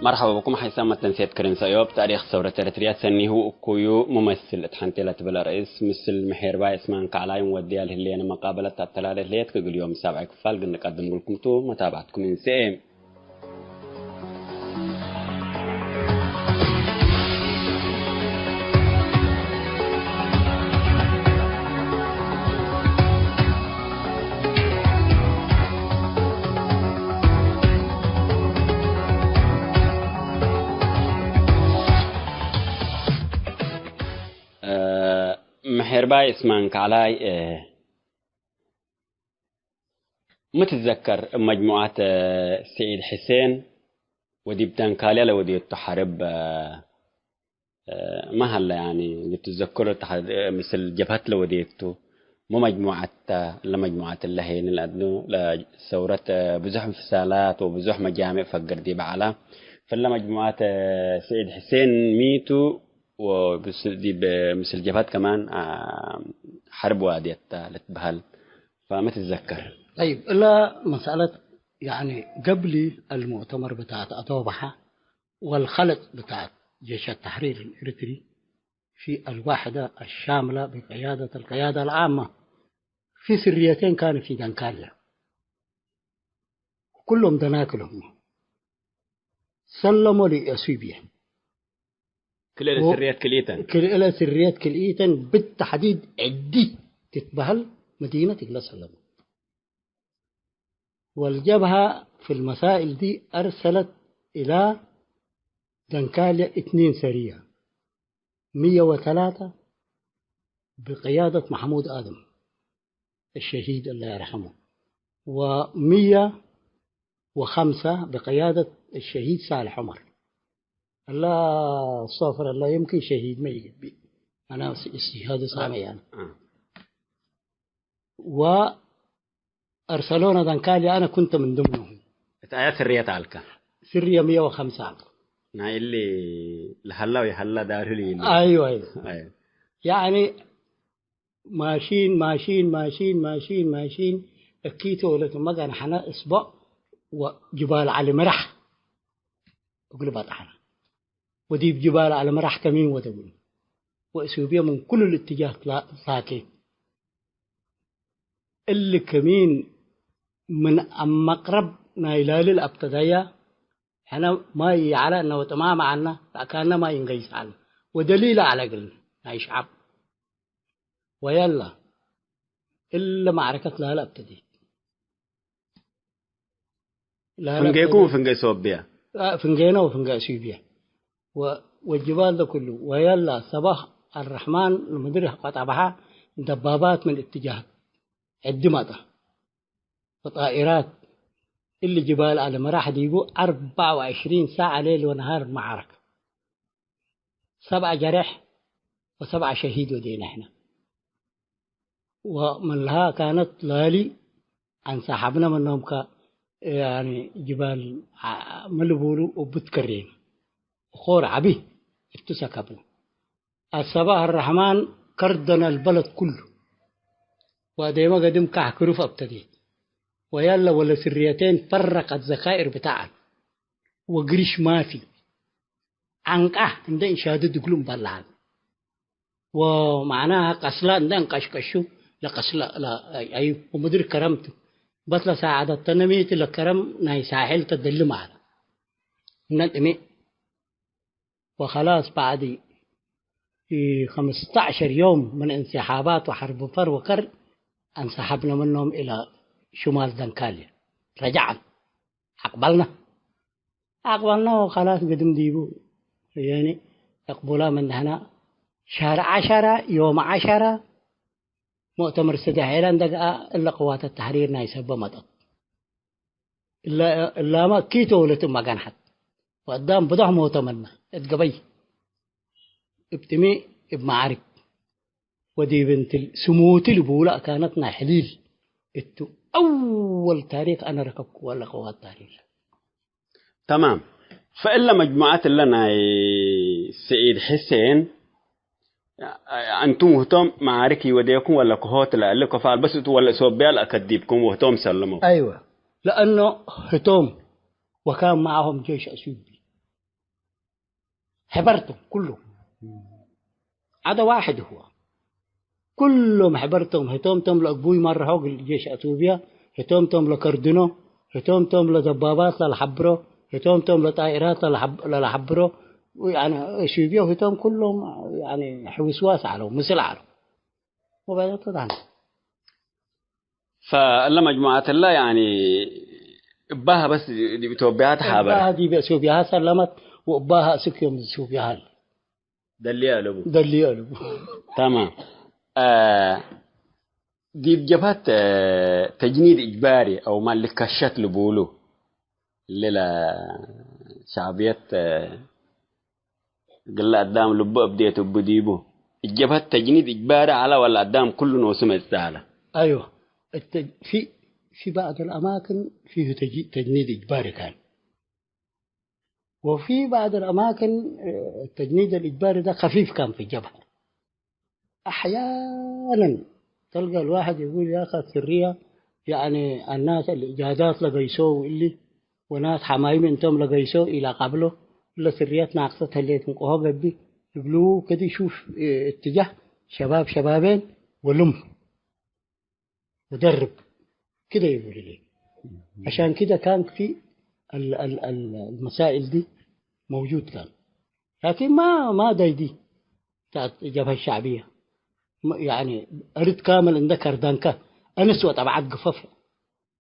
መርሐባ ብኩም ሐይሳም መተንሴት ክርን ሰእዮብ። ታሪክ ሰውረት ኤረትርያ ሰኒሁ እኩዩ ሙመስል እት ሐንቴ ለትብል ርእስ ምስል ምሔርባይ እስማን ከዕላይ እንወድያ ለህሌነ መቃበለት አተላለት ለየት ክግል ዮም ሳብዐ ክፋል ግን ንቀድም ግልኩም ቱ። መታብዐትኩም እንስኤ። ምሔርባይ እስማን ከዕላይ፣ እ፣ ሚ ትትዘከር እብ መጅሙዐት፣ እ፣ ስዒድ ሕሴን ወዲብ ደንካልያ ለወዴቱ ሐርብ፣ እ፣ እ፣ ማ ሀለ፣ ያኒ፣ ልትዘከሮ ተሐ-፣ ምስል ጀብሀት ለወዴቱ፣ ሚ መጅሙዐት ተ፣ ለመጅሙዐት እለ ሄኒ ለአድኑ ለሰውረት፣ እ፣ ብዙሕ እንፍሳላት ወብዙሕ መጃምዕ ፈግር ዲበ ዐላ። ፈለ መጅሙዐት፣ እ፣ ስዒድ ሕሴን ሚቱ ወብስ-፣ ዲብ ምስል ጀብሀት ከማን፣ አ፣ ሐርብ ዋድየት ተ ልትበሀል። ፈሚ ትትዘከር። ጠይብ፣ እለ መሰአለት፣ ያኒ፣ ገብሊ አልሙእተመር ብታት አቶብሐ፣ والخلق بتاعت جيش التحرير الإريتري في الوحدة الشاملة بقيادة القيادة العامة في سريتين كان في دنكاليا. كلهم دناكلهم سلموا لأثيوبيا. ክልኤለ ስርየት ክልኢተን። ክልኤለ ስርየት ክልኢተን ብተሕዲድ ዕዲ ትትበህል መዲነት እግለ ሰለሙ። والجبهة في المسائل دي أرسلت إلى دنكاليا اثنين سرية، مية وثلاثة بقيادة محمود آدم الشهيد الله يرحمه، ومية وخمسة بقيادة الشهيد صالح عمر. الله، استغفر الله، يمكن شهيد ما يقبل. أنا س-، استشهاد صامي يعني. آه. وأرسلونا دنكالي، أنا كنت من ضمنهم. እት አያ ስርየት አልከ? ስርየ ሚየ ወከምሰ አልኩ። ናይ እሊ ለሀላ ወይሀላ ዳርህል ይሊ። አይወ፣ አይወ። አይወ። ያኒ ማሺን፣ ማሺን፣ ማሺን፣ ማሺን፣ ማሺን፣ እኪት ወለት መጋን ሐነ እስቦዕ ወጅባል ዐሊ መራሕ እግል በጣሐነ። ወዲብ ጅባል ዐሊ መራሕ ከሚን ወደቡ። ወእሱብየ ምን ኩሉ ልእትጃህ ትላ-፣ ትላኬ። እሊ ከሚን ምን አመቅረብ ናይ ላሊ ለአብተዳያ፣ ሕነ ማይ ዐለ እነ ወጥማመ ዐልነ፣ ለአካነ ማይ እንገይስ ዐልነ። ወደሊለ ዐለ እግልነ ናይ ሸዐብ። ወየላ፣ እለ መዕረከት ላለ አብተዴት። ላለ ፍንጌኩም አብተዴት። ፍንጌ ሶብያ። አ፣ ፍንጌነ ወፍንጌ አሱብያ። ወ-፣ ወጅባል ደ ኩሉ። ወየላ፣ ሰባህ አረሕማን ለምድር ቀጠበሐ፣ ደባባት ምን እትጃህ ዕዲ መጠ። ወጣኢራት እሊ ጅባል አለ መራሕ ዲቡ አርበዕ ወዕሽሪን ሳዐ ሌል ወነሃር መዓረክ። ሰብዐ ጀሬሕ ወሰብዐ ሸሂድ ወዴነ ሕነ። ወመን ለሃ ካነት ላሊ አንሰሐብነ ምኖም ከ፣ ያኒ ጅባል ዐ-፣ ምን ልቡሉ እቡ ትከሬነ። ኾር ዐቢ እቱ ሰከብነ። አሰባህ አረሕማን ከርደነ አልበለድ ኩሉ። ወአዴመ ገድም ካሕ ክሩፍ አብተዴት። ወያለ ወለ ስርየቴን ፈረቀት ዘካኢር ብታዐን። ወግሪሽ ማፊ። ዐንቃህ እንዴ እንሻድድ እግሉ እምበል ለሀል። ወመዕናሀ ቀስላ እንዴ እንቀሽቀሹ ለቀስላ፣ ለ-፣ አይ፣ ወምድር ከረምቱ። በትለ ሳዐደት ተነሚት ለከረም ናይ ሳሕል ተደልም ዐለ። እነ ጥሜ ወኸላስ በዕድ ኸምስተዐሸር ዮም ምን እንስሓባት ወሐርብ ፈር ወከር አንሰሐብነ ምኖም እለ ሽማል ደንካልየ ረጀዐን። አቅበልነ። አቅበልነ ወኸላስ ግድም ዲቡ። ያኒ እቅቡላ ምን ደህና ሸህር ዐሸረ ዮም ዐሸረ ሙእተመር ስደሕ ኤለ እንደግአ እለ ቅዋተ ተሕሪር ናይ ሰበ መጠት። እላ-፣ እላመ እኪቶ ወለት እመ ገንሐት። ወአዳም ብዶሕ ሞተ መነ እት ገበይ። እብ ጥሜ እብ መዓርክ። ወዲብ እንትል ስሙቲ ልቡላ ካነት ናይ ሕሊል እቱ አወል ታሪክ አነ ረከብኩ ወለ ቅዋት ታሪክ። ተማም። ፈእለ መጅሙዐት እለ ናይ ሰዒድ ሕሴን፣ አንቱም ውህቶም መዓርክ ይወዴኩም ወለ ክሆት ለእሊ ከፋል በስ እቱ ወለ እሶብያ ለአከዲብኩም ውህቶም ሰለመው። አይወ፣ ለአኖ ህቶም ወካን መዓሆም ጄሽ አሱቢ። ሕበርቶም ኩሉ ዐደ ዋሕድ ህወ። ኩሎም ሕበርቶም ህቶም ቶም ለአግቡይ መርሖ እግል ጄሽ አቶብያ፣ ህቶም ቶም ለከርድኖ፣ ህቶም ቶም ለደባባት ለለሐብሮ፣ ህቶም ቶም ለጣኢራት ለለሐብ-፣ ለለሐብሮ፣ ያኒ አሱብዮ ህቶም ኩሎም ያኒ ሕውስዋስ ዐለው፣ ምስል ዐለው። ወበለቱ ዳን። ፈእለ መጅሙዐት እለ፣ ያኒ፣ እባህ በስ ዲብ ኢትዮጵያ ተሓበረ። እባህ ዲብ ኢትዮጵያ ሰለመት፣ ወእባህ አስክ ዮም ኢትዮጵያ ሀል። ደልየ አለቡ። ደልየ አለቡ። ተማም። አ፣ ዲብ ጀብሀት፣ አ፣ ተጅኒድ እጅባሪ አው ማልከሸት ልቡሉ፣ እለ ለሻዕብየት፣ አ፣ እግለ አዳም ልቡ አብዴት እቡ ዲቡ። እብ ጀብሀት ተጅኒድ እጅባሪ ዐለ ወለ አዳም ኩሉ ኖሱ መጽእ ዐለ? አይወ። እተ-፣ ፊ፣ ፊ ባዕድ አልአማክን ፊሁ ተጅ-፣ ተጅኒድ እጅባሪ ካን። ወፊ ባዕድ አልአማክን፣ እ፣ ተጅኒድ አልእጅባሪ ደ ከፊፍ ካን ፊ ጀብሀት። አሕያነን ተልቀ አልዋሕድ የቁል፣ ያከ ስርየ፣ ያኒ፣ አናስ አልእጃዛት ለገይሶ እሊ፣ ወናስ ሐማይም እንቶም ለገይሶ ኢለቀብሎ፣ ለስርየት ናቅሰት ህሌት እንቆሆ ገብእ እግሉ ክዲ ሹፍ እትጃህ ሸባብ ሸባቤን ወልም ወደርብ ክደ ይብሉ ሊ። عشان كده كان في ال- ال- ال- المسائل دي موجود كان. لكن ما ما دايدي بتاعت الجبهة الشعبية. م- يعني أريد كامل عندك أردنكا أنس وطبعات قفف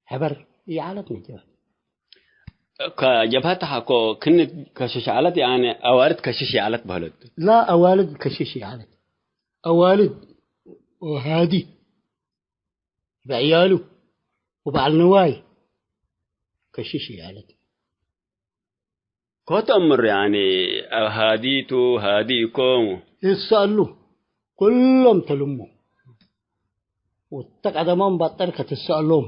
حبر يعلت من الجبهة. ከጀብሀት ሐቆ ክን ከሽሽ ዐለት፣ ያኒ አዋልድ ከሽሽ ይዐለት በህለት። لا أوالد كشش يعلت. أوالد وهادي بعياله وبعل نواي كشش يعلت. ኮት እምር ያኒ አብ ሃዲቱ ሃዲ ኢኮሙ። ይሰአሉ። ኩሎም ተልሞ። ወተቀደሞም በጠር ከትሰአሎም።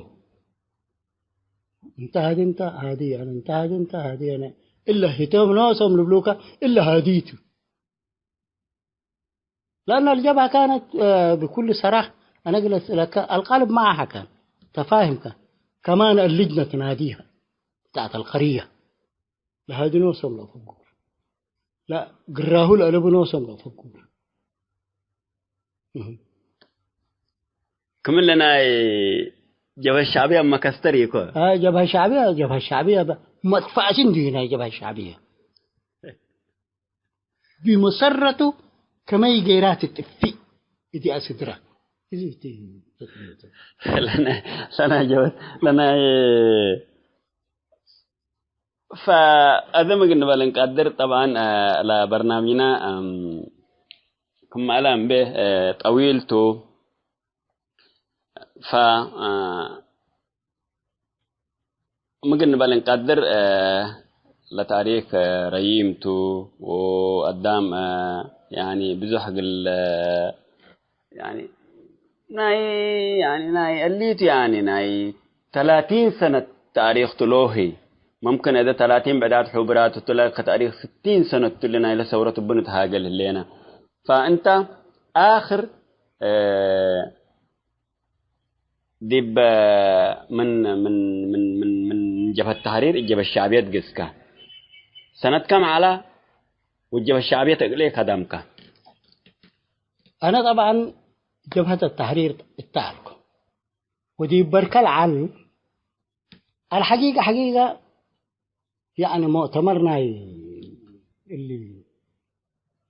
እንተ ሃዲ እንተ ሃዲ ያነ፣ እንተ ሃዲ እንተ ሃዲ ያነ። እለ ህቶም ኖሶም ልብሉከ እለ ሃዲቱ። لأن الجبهة كانت، آه، بكل صراحة، أنا أقول لك القلب معها كان، تفاهم كان. كمان اللجنة تناديها بتاعت القرية. لهذه نوصل لفقور. لا، قراه الألب نوصل لفقور. ክምለ ናይ ጀብሀት ሸዕብያ መከስተር ኢኮ። آه، جبهة شعبية، جبهة شعبية ب- መጥፋእት እንዲሁ ናይ ጀብሀት ሸዕብያ። ቢመሰረቱ ከመይ ገይራ ትጥፊእ እዲኣ ስድራ። እዚ እቲ ለና ለና ጀወት ለና ፈአዘ ምግን በል እንቀድር ጠብዓን ለበርናምጅና ክም አለ እምቤ ጠዊል ቱ ፈ ምግን በል እንቀድር ለታሪክ ረዪም ቱ ወአዳም ያኒ ብዙሕ እግል ያኒ ናይ ያኒ ናይ እሊቱ ያኒ ናይ ተላቲን ሰነት ታሪክ ቱ ሎሂ መምክን እደ ተላቲን ብዕዳት ሑብራት ቱ ለከ ታሪክ ስቲን ሰነት ቱ ለናይለ ሰውረት እቡ ንትሃገል ህሌነ። ፈእንተ አክር ዲብ ምን ምን ምን ምን ምን ጀብሀት ተሕሪር ጀብሀት ሸዕብየት ግስከ ሰነት ከም ዐለ ወጀብሀት ሸዕብየት እግሌ ከደምከ? አነ ጠብዐን ጀብሀት ተሕሪር እተ ዐልኩ ወዲብ በርከ ለዐል አልሐቂቀ ሐቂቀ ያኒ ሙእተመር ናይ እሊ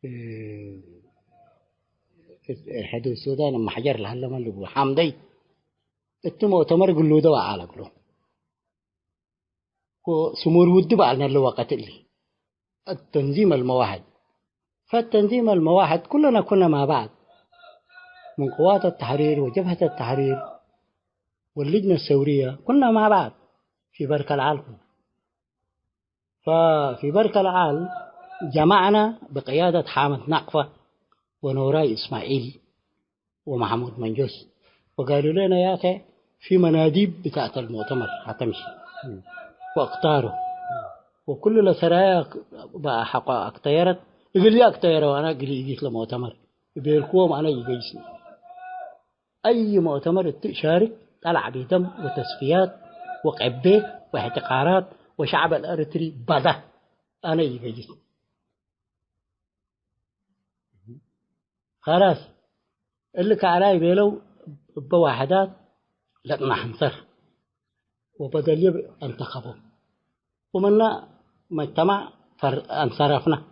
እ፣ ሕዱድ ሱዳን እብ መሕጀር ለሀለ መን ልብሎ ሓምደይ እቱ ሙእተመር ግሉደ ወዐለ እግሉ። ወስሙር ውድብ ዐልነ ለወቀት እሊ። التنظيم الموحد. فالتنظيم الموحد كلنا كنا مع بعض. من قوات التحرير وجبهة التحرير واللجنة الثورية كنا مع بعض في بركة العالم. ففي بركة العال جمعنا بقيادة حامد نقفة ونوراي إسماعيل ومحمود منجوس، وقالوا لنا: "يا أخي، في مناديب بتاعت المؤتمر حتمشي وأقطاره، وكل السرايا بقى حق أقطيرت، يقول لي أقطيره وأنا أقول لي يجيك لمؤتمر." يبيركوهم أنا يجيسني. أي مؤتمر تشارك طلع بدم وتصفيات وقبة واحتقارات وشعب الأريتري بدا أنا يجيس. خلاص، اللي كعلاي بيلو بواحدات لقنا حنصر وبدل يب انتخبوا. ومنا مجتمع فر-، انصرفنا.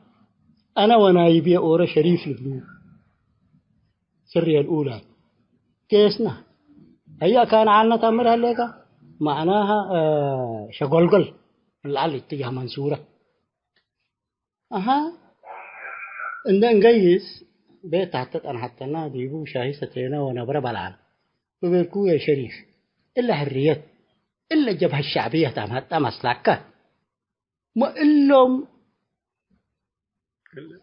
أنا ونايبي أورا شريف لبنو. سرية الأولى. كيسنا. هيا كان عالنا تأمر هالليكا. معناها، آه، شغلغل. العلي اتجاه منصورة. أها. እንደ እንገይስ ቤት ታሕተ ጠንሐተና ዲቡ ሻሂ ሰቴነ ወነብረ በልዐነ። ወቤልኩ ያ ሸሪፍ፣ እለ ሕርየት፣ እለ ጀብሀት ሸዕብየት አምሀጠ መስላከ። ሞ እሎም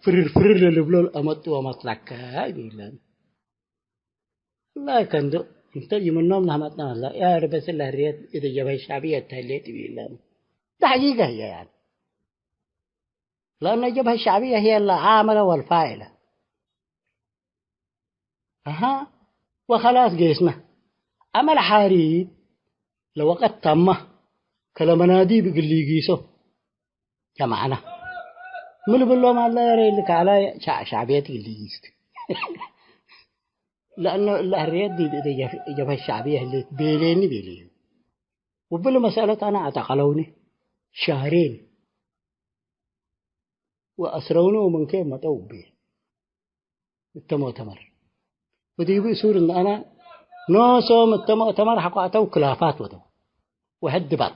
ፍርር ፍርር ለልብሎ ለአመጡ ወመስላከ ይብለን። ወላሂ ከንዶ እንተ ይምኖም ለአመጥና መስላ፣ ያ ረቢ ስለ ሕርየት እተ ጀብሀት ሸዕብየት ተህሌት ይብለን። ተሕቂቀ ህዬ ያኒ። لأن الجبهة الشعبية هي العاملة والفاعلة. أها، وخلاص قيسنا. أما الحريب لوقت تامة، كلمناديب እግል ሊጊሶ ጀማዕነ። ምን ልብሎም አለ፣ ሬ ልካላ ሻ-፣ ሻዕብየት ግልይስት። ለአኖ እለ ሕርየት ዲብ እደ ጀፍ-፣ ጀብሀት ሻዕብየ ህሌት ቤሌኒ ቤሌዩ። ወብለ መሰለት አነ አጠቀለውኒ ሻሬን ወአስረውኒ ወምንኬ መጠው ቤ። እተ ሙእተመር። ወዲቡ እሱር እንደ አነ ኖሶም እተ ሙእተመር ሐቆ አተው ክላፋት ወደው። ወሕድ ባጥ።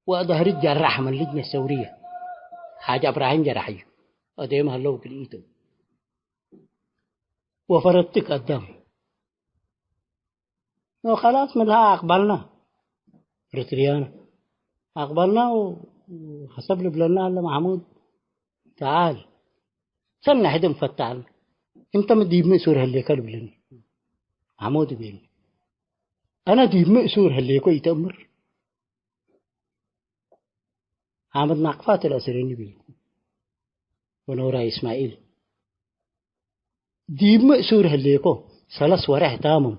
ወአዳህሪ ጀራሕ ምን ልጅነ ሰውርየ። ሓጅ እብራሂም ጀረሐዩ። አዴም ሀለው ክልኢቶም። ወፈረትክ አዳም። ወኸላስ ምንሃ አቅበልና። ኤሪትርያነ። አቅበልና ወሐሰብ ልብለና አለ መሕሙድ። ተዓል። ሰኒ ሕድ እንፈታል። እንተ ምን ዲብ ምእሱር ህሌከ ልብለኒ። መሕሙድ ቤኒ። አነ ዲብ ምእሱር ህሌኮ ኢተእምር። ሓምድ ናቅፋት ለአስረኒ ቤልኩ። ወኖራይ እስማዒል። ዲብ ምእሱር ህሌኮ ሰለስ ወሬሕ ታምም።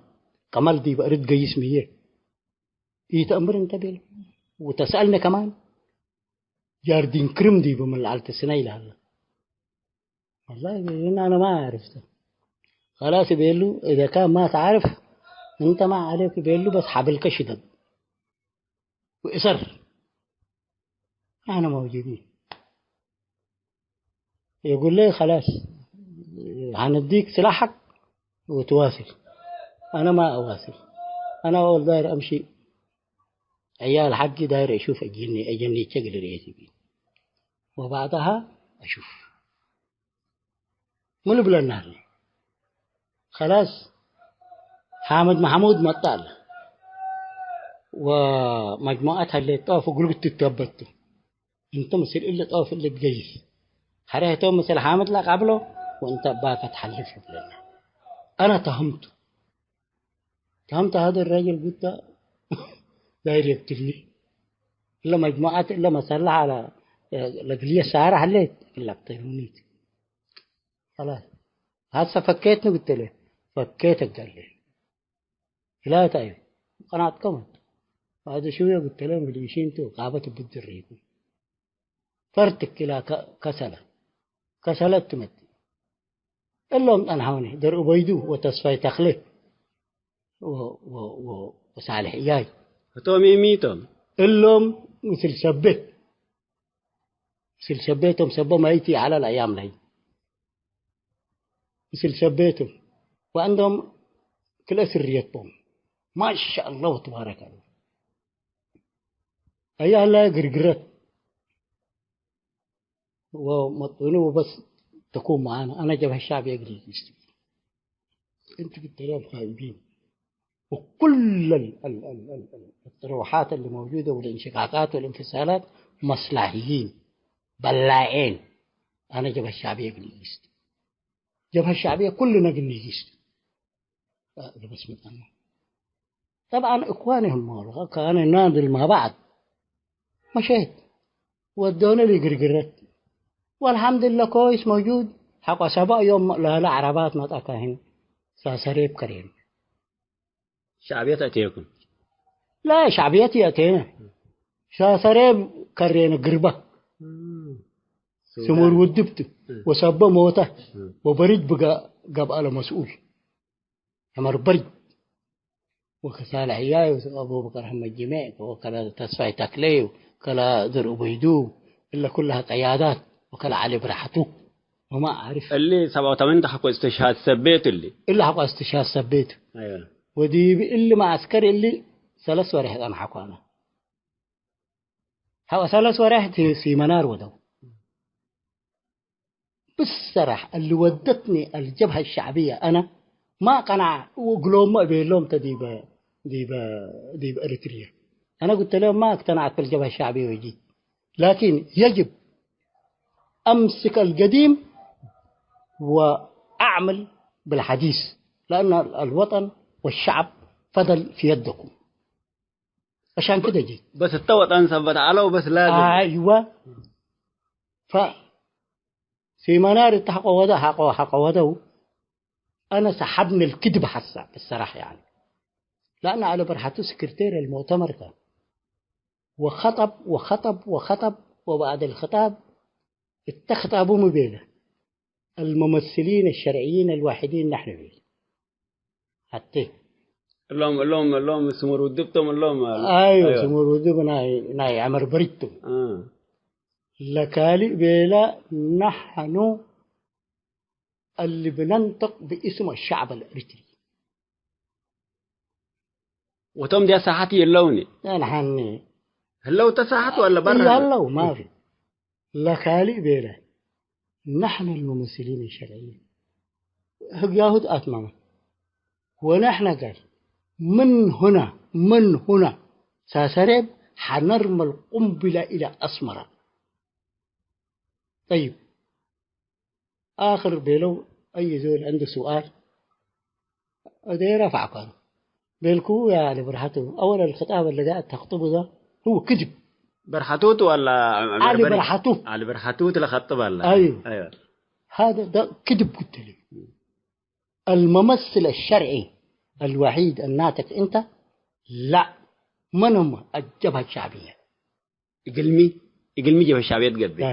ቀመል ዲብ አርድ ገይስ ምዬ። ኢተአምር እንተ ቤልኩ። ወተሰአልነ ከማን። ጃርዲን ክርም ዲብ ምን ለዐል ተስነ ኢለሀለ። ወላሂ ቤሉኒ አነ ማ አዕርፍቱ። ከላስ ቤሉ፣ እዘ ካን ማ ተዕርፍ፣ እንተ ማ ዐሌክ ቤሉ፣ በስ ሐብልከ ሽደድ ወእሰር። አነ መውጁዲን። የጉለ ከላስ፣ ሐነዲክ ስላሐክ ወትዋስል። አነ ማ አዋስል። አነ አወል ዳይር አምሺ። ዕያል ሐቂ ዳይር እሹፍ አጅኒ፣ አጀኒቼ እግል ርኤት እቢ። ወባዕዳሃ አሹፍ። ምን ብለናል? ከላስ ሓምድ መሕሙድ መጣል ወመጅሙዐት ሀሌት ጦፍ እግሉ ትትከበቱ። እንተ ምስል እለ ጦፍ እለ ትገይስ። ሐሬ ህቶም ምስል ሓምድ ለቀብሎ ወእንተ እባከ ተሐልፍ ብለና። አነ ተህምቱ። ተህምቱ ሀደ ረጅል ጉተ ዳይር የቅትልኒ። እለ መጅሙዐት እለ መሰለሕ አለ ለግልየ ሳረ ሀሌት እለ ቅተሉኒት። ከላስ። ሀሰ ፈኬትኒ ግትለ። ፈኬት እገሌ። ላታ እዩ። ቀናትከም። ባዕድ ሽውየ ግትለ እንግሊሺን ቱ ቃበት ብድር ይኩን። ፈርትክ ኢላ ከ-፣ ከሰለ። ከሰለት ትመጽእ። እሎም ጸንሐውኒ። ደርኡ በይዱ ወተስፋይ ተክሌ ወ-፣ ወ-፣ ወ-፣ ወሳልሕ እያይ። ህቶም ኢሚቶም። እሎም ምስል ሰቤ። ምስል ሰቤቶም ሰቦ ማይቲ ዐለ ለአያም ለህይ። ምስል ሰቤቶም። ወዐንዶም ክልኤ ስርየት ቦም። ማሻአላህ ወተባረከ አላህ። አያ ህላየ ግርግረት ወመጥኑ ወበስ ተኩን መዓነ። አነ ጀብሀ ሻዕብየ እግል ኢልግስት። እንቱ ብትለብ ኻይቢን። ወኩለ ال-، ال-، ال-، ال-، ال-، التروحات اللي موجودة والانشقاقات والانفصالات مصلحيين، بلائين. አነ ጀብሀ ሻዕብየ እግል ኢልግስት። ጀብሀ ሻዕብየ ኩልነ እግል ኢልግስት። አ፣ ለበስ መጠነ። طبعا إخوانهم والله كان ناضل مع بعض. مشيت. ودونا لقرقرة. والحمد لله كويس موجود. حق سبع يوم لا، لا عربات ما تأكاهن. ساسريب كريم. شعبية أتيكم؟ لا، شعبية أتينا. ساسريب كرينا قربة. مم. سمور ودبت. مم. وسبة موتة. مم. وبريد بقى قبل مسؤول. ዐመር በርጅ ወከሳልሕ እያዩ፣ አቡበከር አሕመድ ጅሜዕ ወከለ ተስፋይ ተክሌ ወከለ ድር ኡበይዱ፣ እለ ኩለሀ ቀያዳት ወከለ ዐሊ ብርሐቱ ወማ አዕርፍ። እሊ ሰብዓ ወተመኒን ሐቆ እስትሽሃድ ሰቤት እሊ። እሊ ሐቆ እስትሽሃድ ሰቤት። አይወ። ወዲብ እሊ መዐስከር እሊ ሰለስ ወሬሕ ጸንሐኩ አነ። ሐቆ ሰለስ ወሬሕ ቲ-፣ ሲመናር ወደው። ብሰራሕ እሊ ወደትኒ አልጀብሀ ሸዕብየ አነ ማ ቀነዐ እግሎም እቤሎም ተ ዲበ፣ ዲበ፣ ዲብ ኤሪትርየ። አነ ጉተሌ ማ እቅተነዐት በልጀብሀ ሸዕብየ ወጂት። ላኪን የጅብ አምስክ አልገዲም ወአዕምል ብልሐዲስ ለአነ አልወጠን ወሸዕብ ፈደል ፊ የደኩም። አሻን ክደ ጂት። በስ እተ ወጠን ሰበት ዐለው በስ ላዝም። አይወ። ፈ ሲመናር እተ ሐቆ ወደ፣ ሐቆ፣ ሐቆ ወደው፣ አነ ሰሐብነ ልክድብ ሐሳ፣ ብሰራሕ ያኒ። ለአነ ዐሊ በርሐቱ ስክርቴር አልሙእተመር ካን። ወኸጠብ፣ ወኸጠብ፣ ወኸጠብ፣ ወበዕድ አልኽጣብ እተ ክጣቡ ሚ ቤለ፧ الممثلين الشرعيين الوحيدين نحن ቤለ። ሐቴ እሎም፣ እሎም፣ እሎም ስሙር ውድብቶም እሎም። አዩ፣ አይወ። ስሙር ውድብ ናይ፣ ናይ ዐመር በሪድ ቱ። አ። ለካልእ ቤለ፣ نحن اللي بننطق باسم الشعب الإريتري። ወቶም ዲያ ሳሐት የለውኒ። አልሐኒ። ህለው ተሳሐት ወለ በረ? የለው፣ ማፊ። ለካልእ ቤለ፣ نحن الممثلين الشرعيين። ህግያሁ ተአትማመ። ونحن قال، من هنا، من هنا ሳሰሬብ حنرمي القنبلة إلى أسمرة. طيب، آخر ቤለው፣ أي زول عنده سؤال؟ እዴ ረፋዕኮ። ቤልኩ ያ አሊ በርሐቱ፣ أول الخطاب اللي قاعد تخطبه ده هو كذب። በርሐቱ ቱ ወላ ዑመር አሊ በሪ? በርሐቱ። አሊ በርሐቱ ቱ ለኸጥብ አለ። አዩ። አይወ። هذا ده كذب قلت لي. الممثل الشرعي الوحيد الناطق أنت؟ لا. من هم؟ الجبهة الشعبية. እግልሚ፣ እግልሚ ጀብሀ ሻዕብየት ገብእ። لا.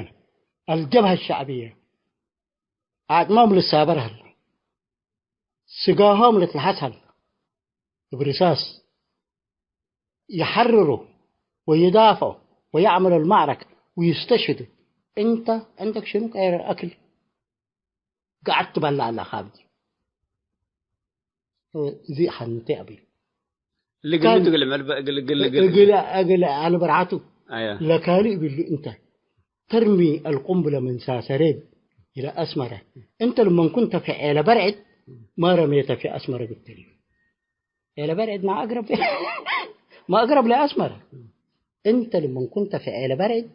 الجبهة الشعبية ዓቅሞም ልሳበር ሀለ፣ ስጋሆም ልትለሐስ ሀለ፣ እብ ርሳስ ይሐርሩ ወይዳፍዑ ወየዕመሉ ልማዕረከ ወይስተሽህዱ። እንተ ዕንደክ ሽኑ ቀይር አክል ገዐድ ትበልዕ አለ ካብዲ። እዚ ሐንቴ አቢ። እሊ ግልቱ ካን እግል መልበ-፣ እግል፣ እግል፣ እግል፣ እግል፣ እግል አልበርዓቱ። አያ። ለካሊ እብሉ እንተ ተርሚ አልቁምብለ ምን ሳሰሬብ ኢለ አስመረ። እንተ ለመን ኩንተ ፊ ዔለ በርዕድ ማ ረሜተ ፊ አስመረ ብትል። ዔለ በርዕድ ማ አቅረብ፣ ማ አቅረብ ለአስመረ። እንተ ለመን ኩንተ ፊ ዔለ በርዕድ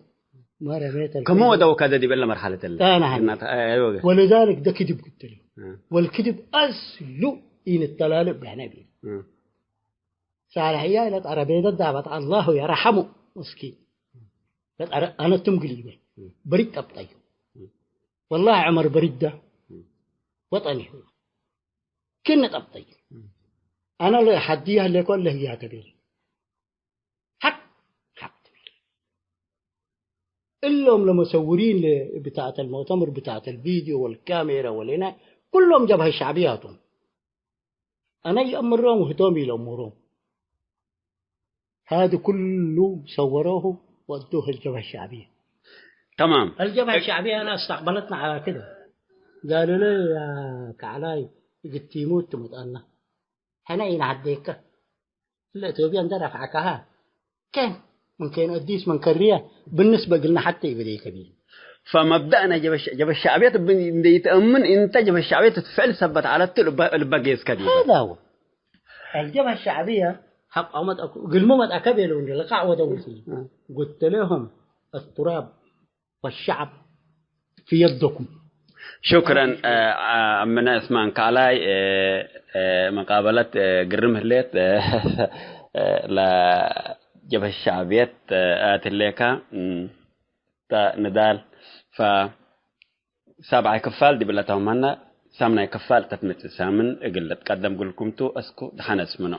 ማ ረሜተ ከመ ወደው ከዘ ዲበለ መርሐለት እለ። አና ሐን። እናት፣ አይ፣ አይ፣ ወገ። ወለዛልክ ደ ክድብ ግትል። እ። ወልክድብ አስሉ ኢንተላልእ በህነ ቢል። እ። ሳልሕያ ለጠረቤዘ ዳበት አላሁ የርሐሙ ምስኪን። ለጠረ-፣ አነ ትም ግል ይበል። እ። በሪድ ጠብጠዩ። እ። ወላሂ ዑመር በሪድ ደ እ። ወጠኒ። ክን ጠብጠዩ። እ። አነ ለሐድያ ለኮ ለህያተ ቤል። ሐቅ፣ ሐቅ ትብል። እሎም ለመሰውሪን ለ-፣ ብታአተል ሙእተምር፣ ብታአተል ቪድዮ ወልካሜራ ወሌና፣ ኩሎም ጀብሀ ሸዕብያ ቶም። አነ ይአምሮም ወህቶም ኢለአምሮም። ሀዚ ኩሉ ሰወሮሁ ወአዶሁ አልጀብሀ ሸዕብየ። ተማም። አልጀብሀ ሸዕብየ አነ አስተቅበለትና ዐላ ክደ። ጋሉ ለይ ያ ከዕላይ እግል ቲሙት ትመጽአና። ሕነ ኢነሀዴከ። እለ ኢትዮጵያ እንደ ረፍዐካሀ፣ ኬን ምን ኬን አዲስ ምን ከርየ፣ ብንስበ እግልነ ሐቴ ኢበዴከ ቢል። ፈመብደእነ ጀበ ሸ-፣ ጀበ ሸዕብየት እብ-፣ እንደ ኢትአምን፣ እንተ ጀበ ሸዕብየት እት ፍዕል ሰበት ዐለት ልበ-፣ ልበ ጌዝከ ዲበ። ሀዛ ሁ። አልጀብሀ ሸዕብየ ሐቆ መጽአኩ፣ እግልሙ መጽአከ ቤለው እንዴ ለቃዕ ወደው። እ። ጉት ለሆም፣ التراب والشعب في يدكم. ሹክረን፣ አ-፣ አምነ እስማን ካላይ፣ እ፣ እ፣ መቃበለት፣ እ፣ ግርም ህሌት፣ እ፣ እ፣ ለጀብሀት ሸዕብየት፣ እ፣ አትሌካ፣ እም፣ ተ-፣ ንዳል፣ ፈ-፣ ሳብዓይ ክፋል ዲብለ ተውመነ፣ ሳምናይ ክፋል ተትመጽእ ሳምን እግል ልትቀደም ግልኩም ቱ፣ እስኩ ደሐን አስምኖ።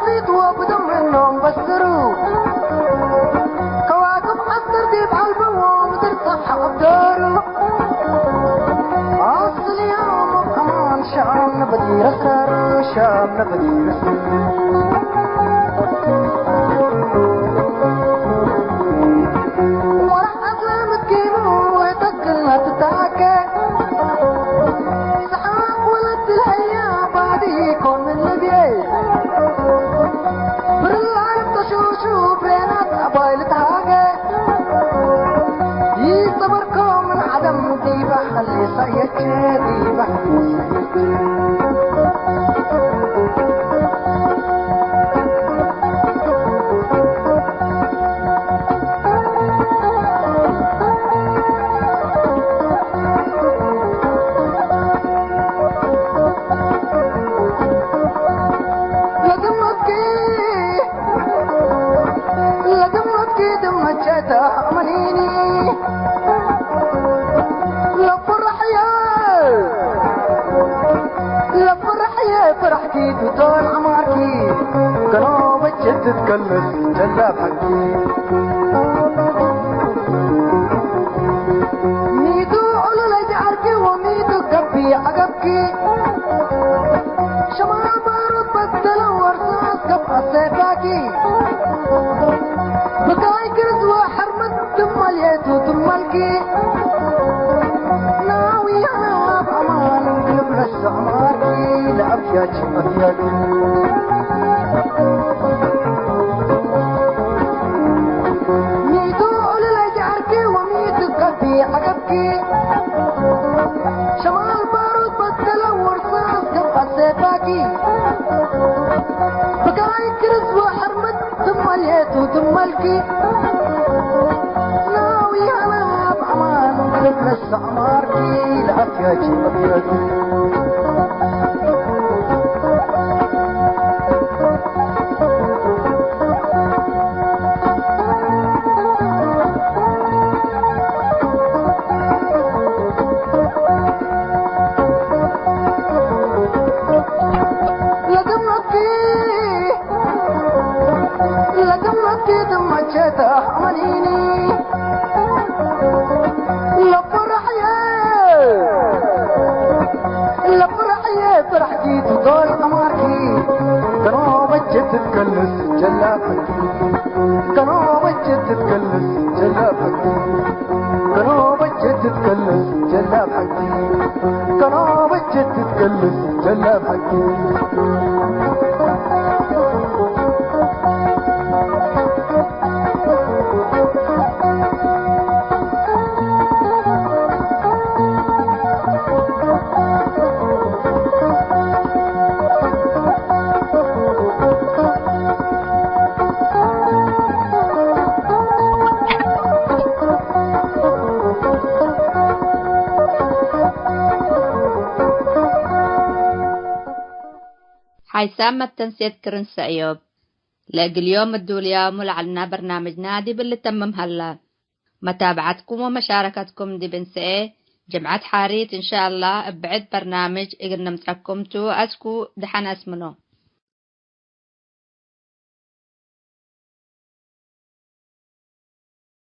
ወብድም ምኖም በስሩ፣ ከዋክብ ዐስር ዲብ ዐልበዎ ምድር ጸብሐ አብደሩ። አስል ያሙ ከማን ሻም ነበዲ ረሰር፣ ሻም ነበዲ ረሰር። ወረሕ አስለ ምስኪኑ ወተክልና ትታከ። ሰዓት ወለት ለህያ ባዲ ኮን ምን ልብዬ። ብርላን ተሹሹ ብሬናት አባይ ልትሃገ። ይሰበርኮ ምን ዓለም ዲባ ኸሌ ሳየቼ ዲባ ኸሌ ሳየቼ። ለግመትኪ፣ ለግመትኪ ድመቼ ተአመኒኒ። ለፍረሕየ፣ ለፍረሕየ ፍረሕኪ ቱ ዶል ዐማርኪ። ከኖ በጀት ትትከለስ ጀላብ ሐቂ። ሚቱ ዑሉለይ ጀዐርኪ ወሚቱ ገብእ ዐገብኪ። ሸማል ባሩድ በደለ ወርሳስ ገብአ ሴፋኪ። ብካይ ግርዝ ወሐርመት ትመልየቱ ትመልኪ። ናዊ አነ አብ አማን ግልብ ለሰማርኪ ለአፍያኪ አፍያኪ። ሚቱ ዑሉለይ ጀዐርኪ ወሚቱ ገብእ ዐገብኪ። ሸማል ባሩድ በደለ ወርሳስ ገብአ ሴፋኪ። ብጋይ ግርዝ ወሐርመት ትመልየቱ ትመልኪ። ናዊ አነ አብ አማን ግልብ ለሰማርኪ ለአፍያኪ አፍያኪ። ለግመትኪ፣ ለግመትኪ ድመቼ ተአመኒኒ። ለፍረሕየ፣ ለፍረሕየ ፍረሕኪ ቱ ዶል ዐማርኪ። ከኖ በጀት ትትከልስ ጀላብ ሐቂ። ከኖ በጀት ትትከልስ ጀላብ ሐቂ። ከኖ በጀት ትትከልስ ጀላብ ሐቂ። ከኖ በጀት ትትከልስ ጀላብ ሐቂ። ሓይሳም መተንሴት ክርን ሰእዮብ። ለእግል ዮም እዱልያሙ ለዐልና በርናምጅና ዲብ ልተምም ሀላ። መታብዐትኩም ወመሻረከትኩም ዲብ እንሰኤ ጅምዐት ሓሪት እንሻአላህ እብ ብዕድ በርናምጅ እግል ንምጸኩም ቱ። አስኩ ደሐን አስምኖ።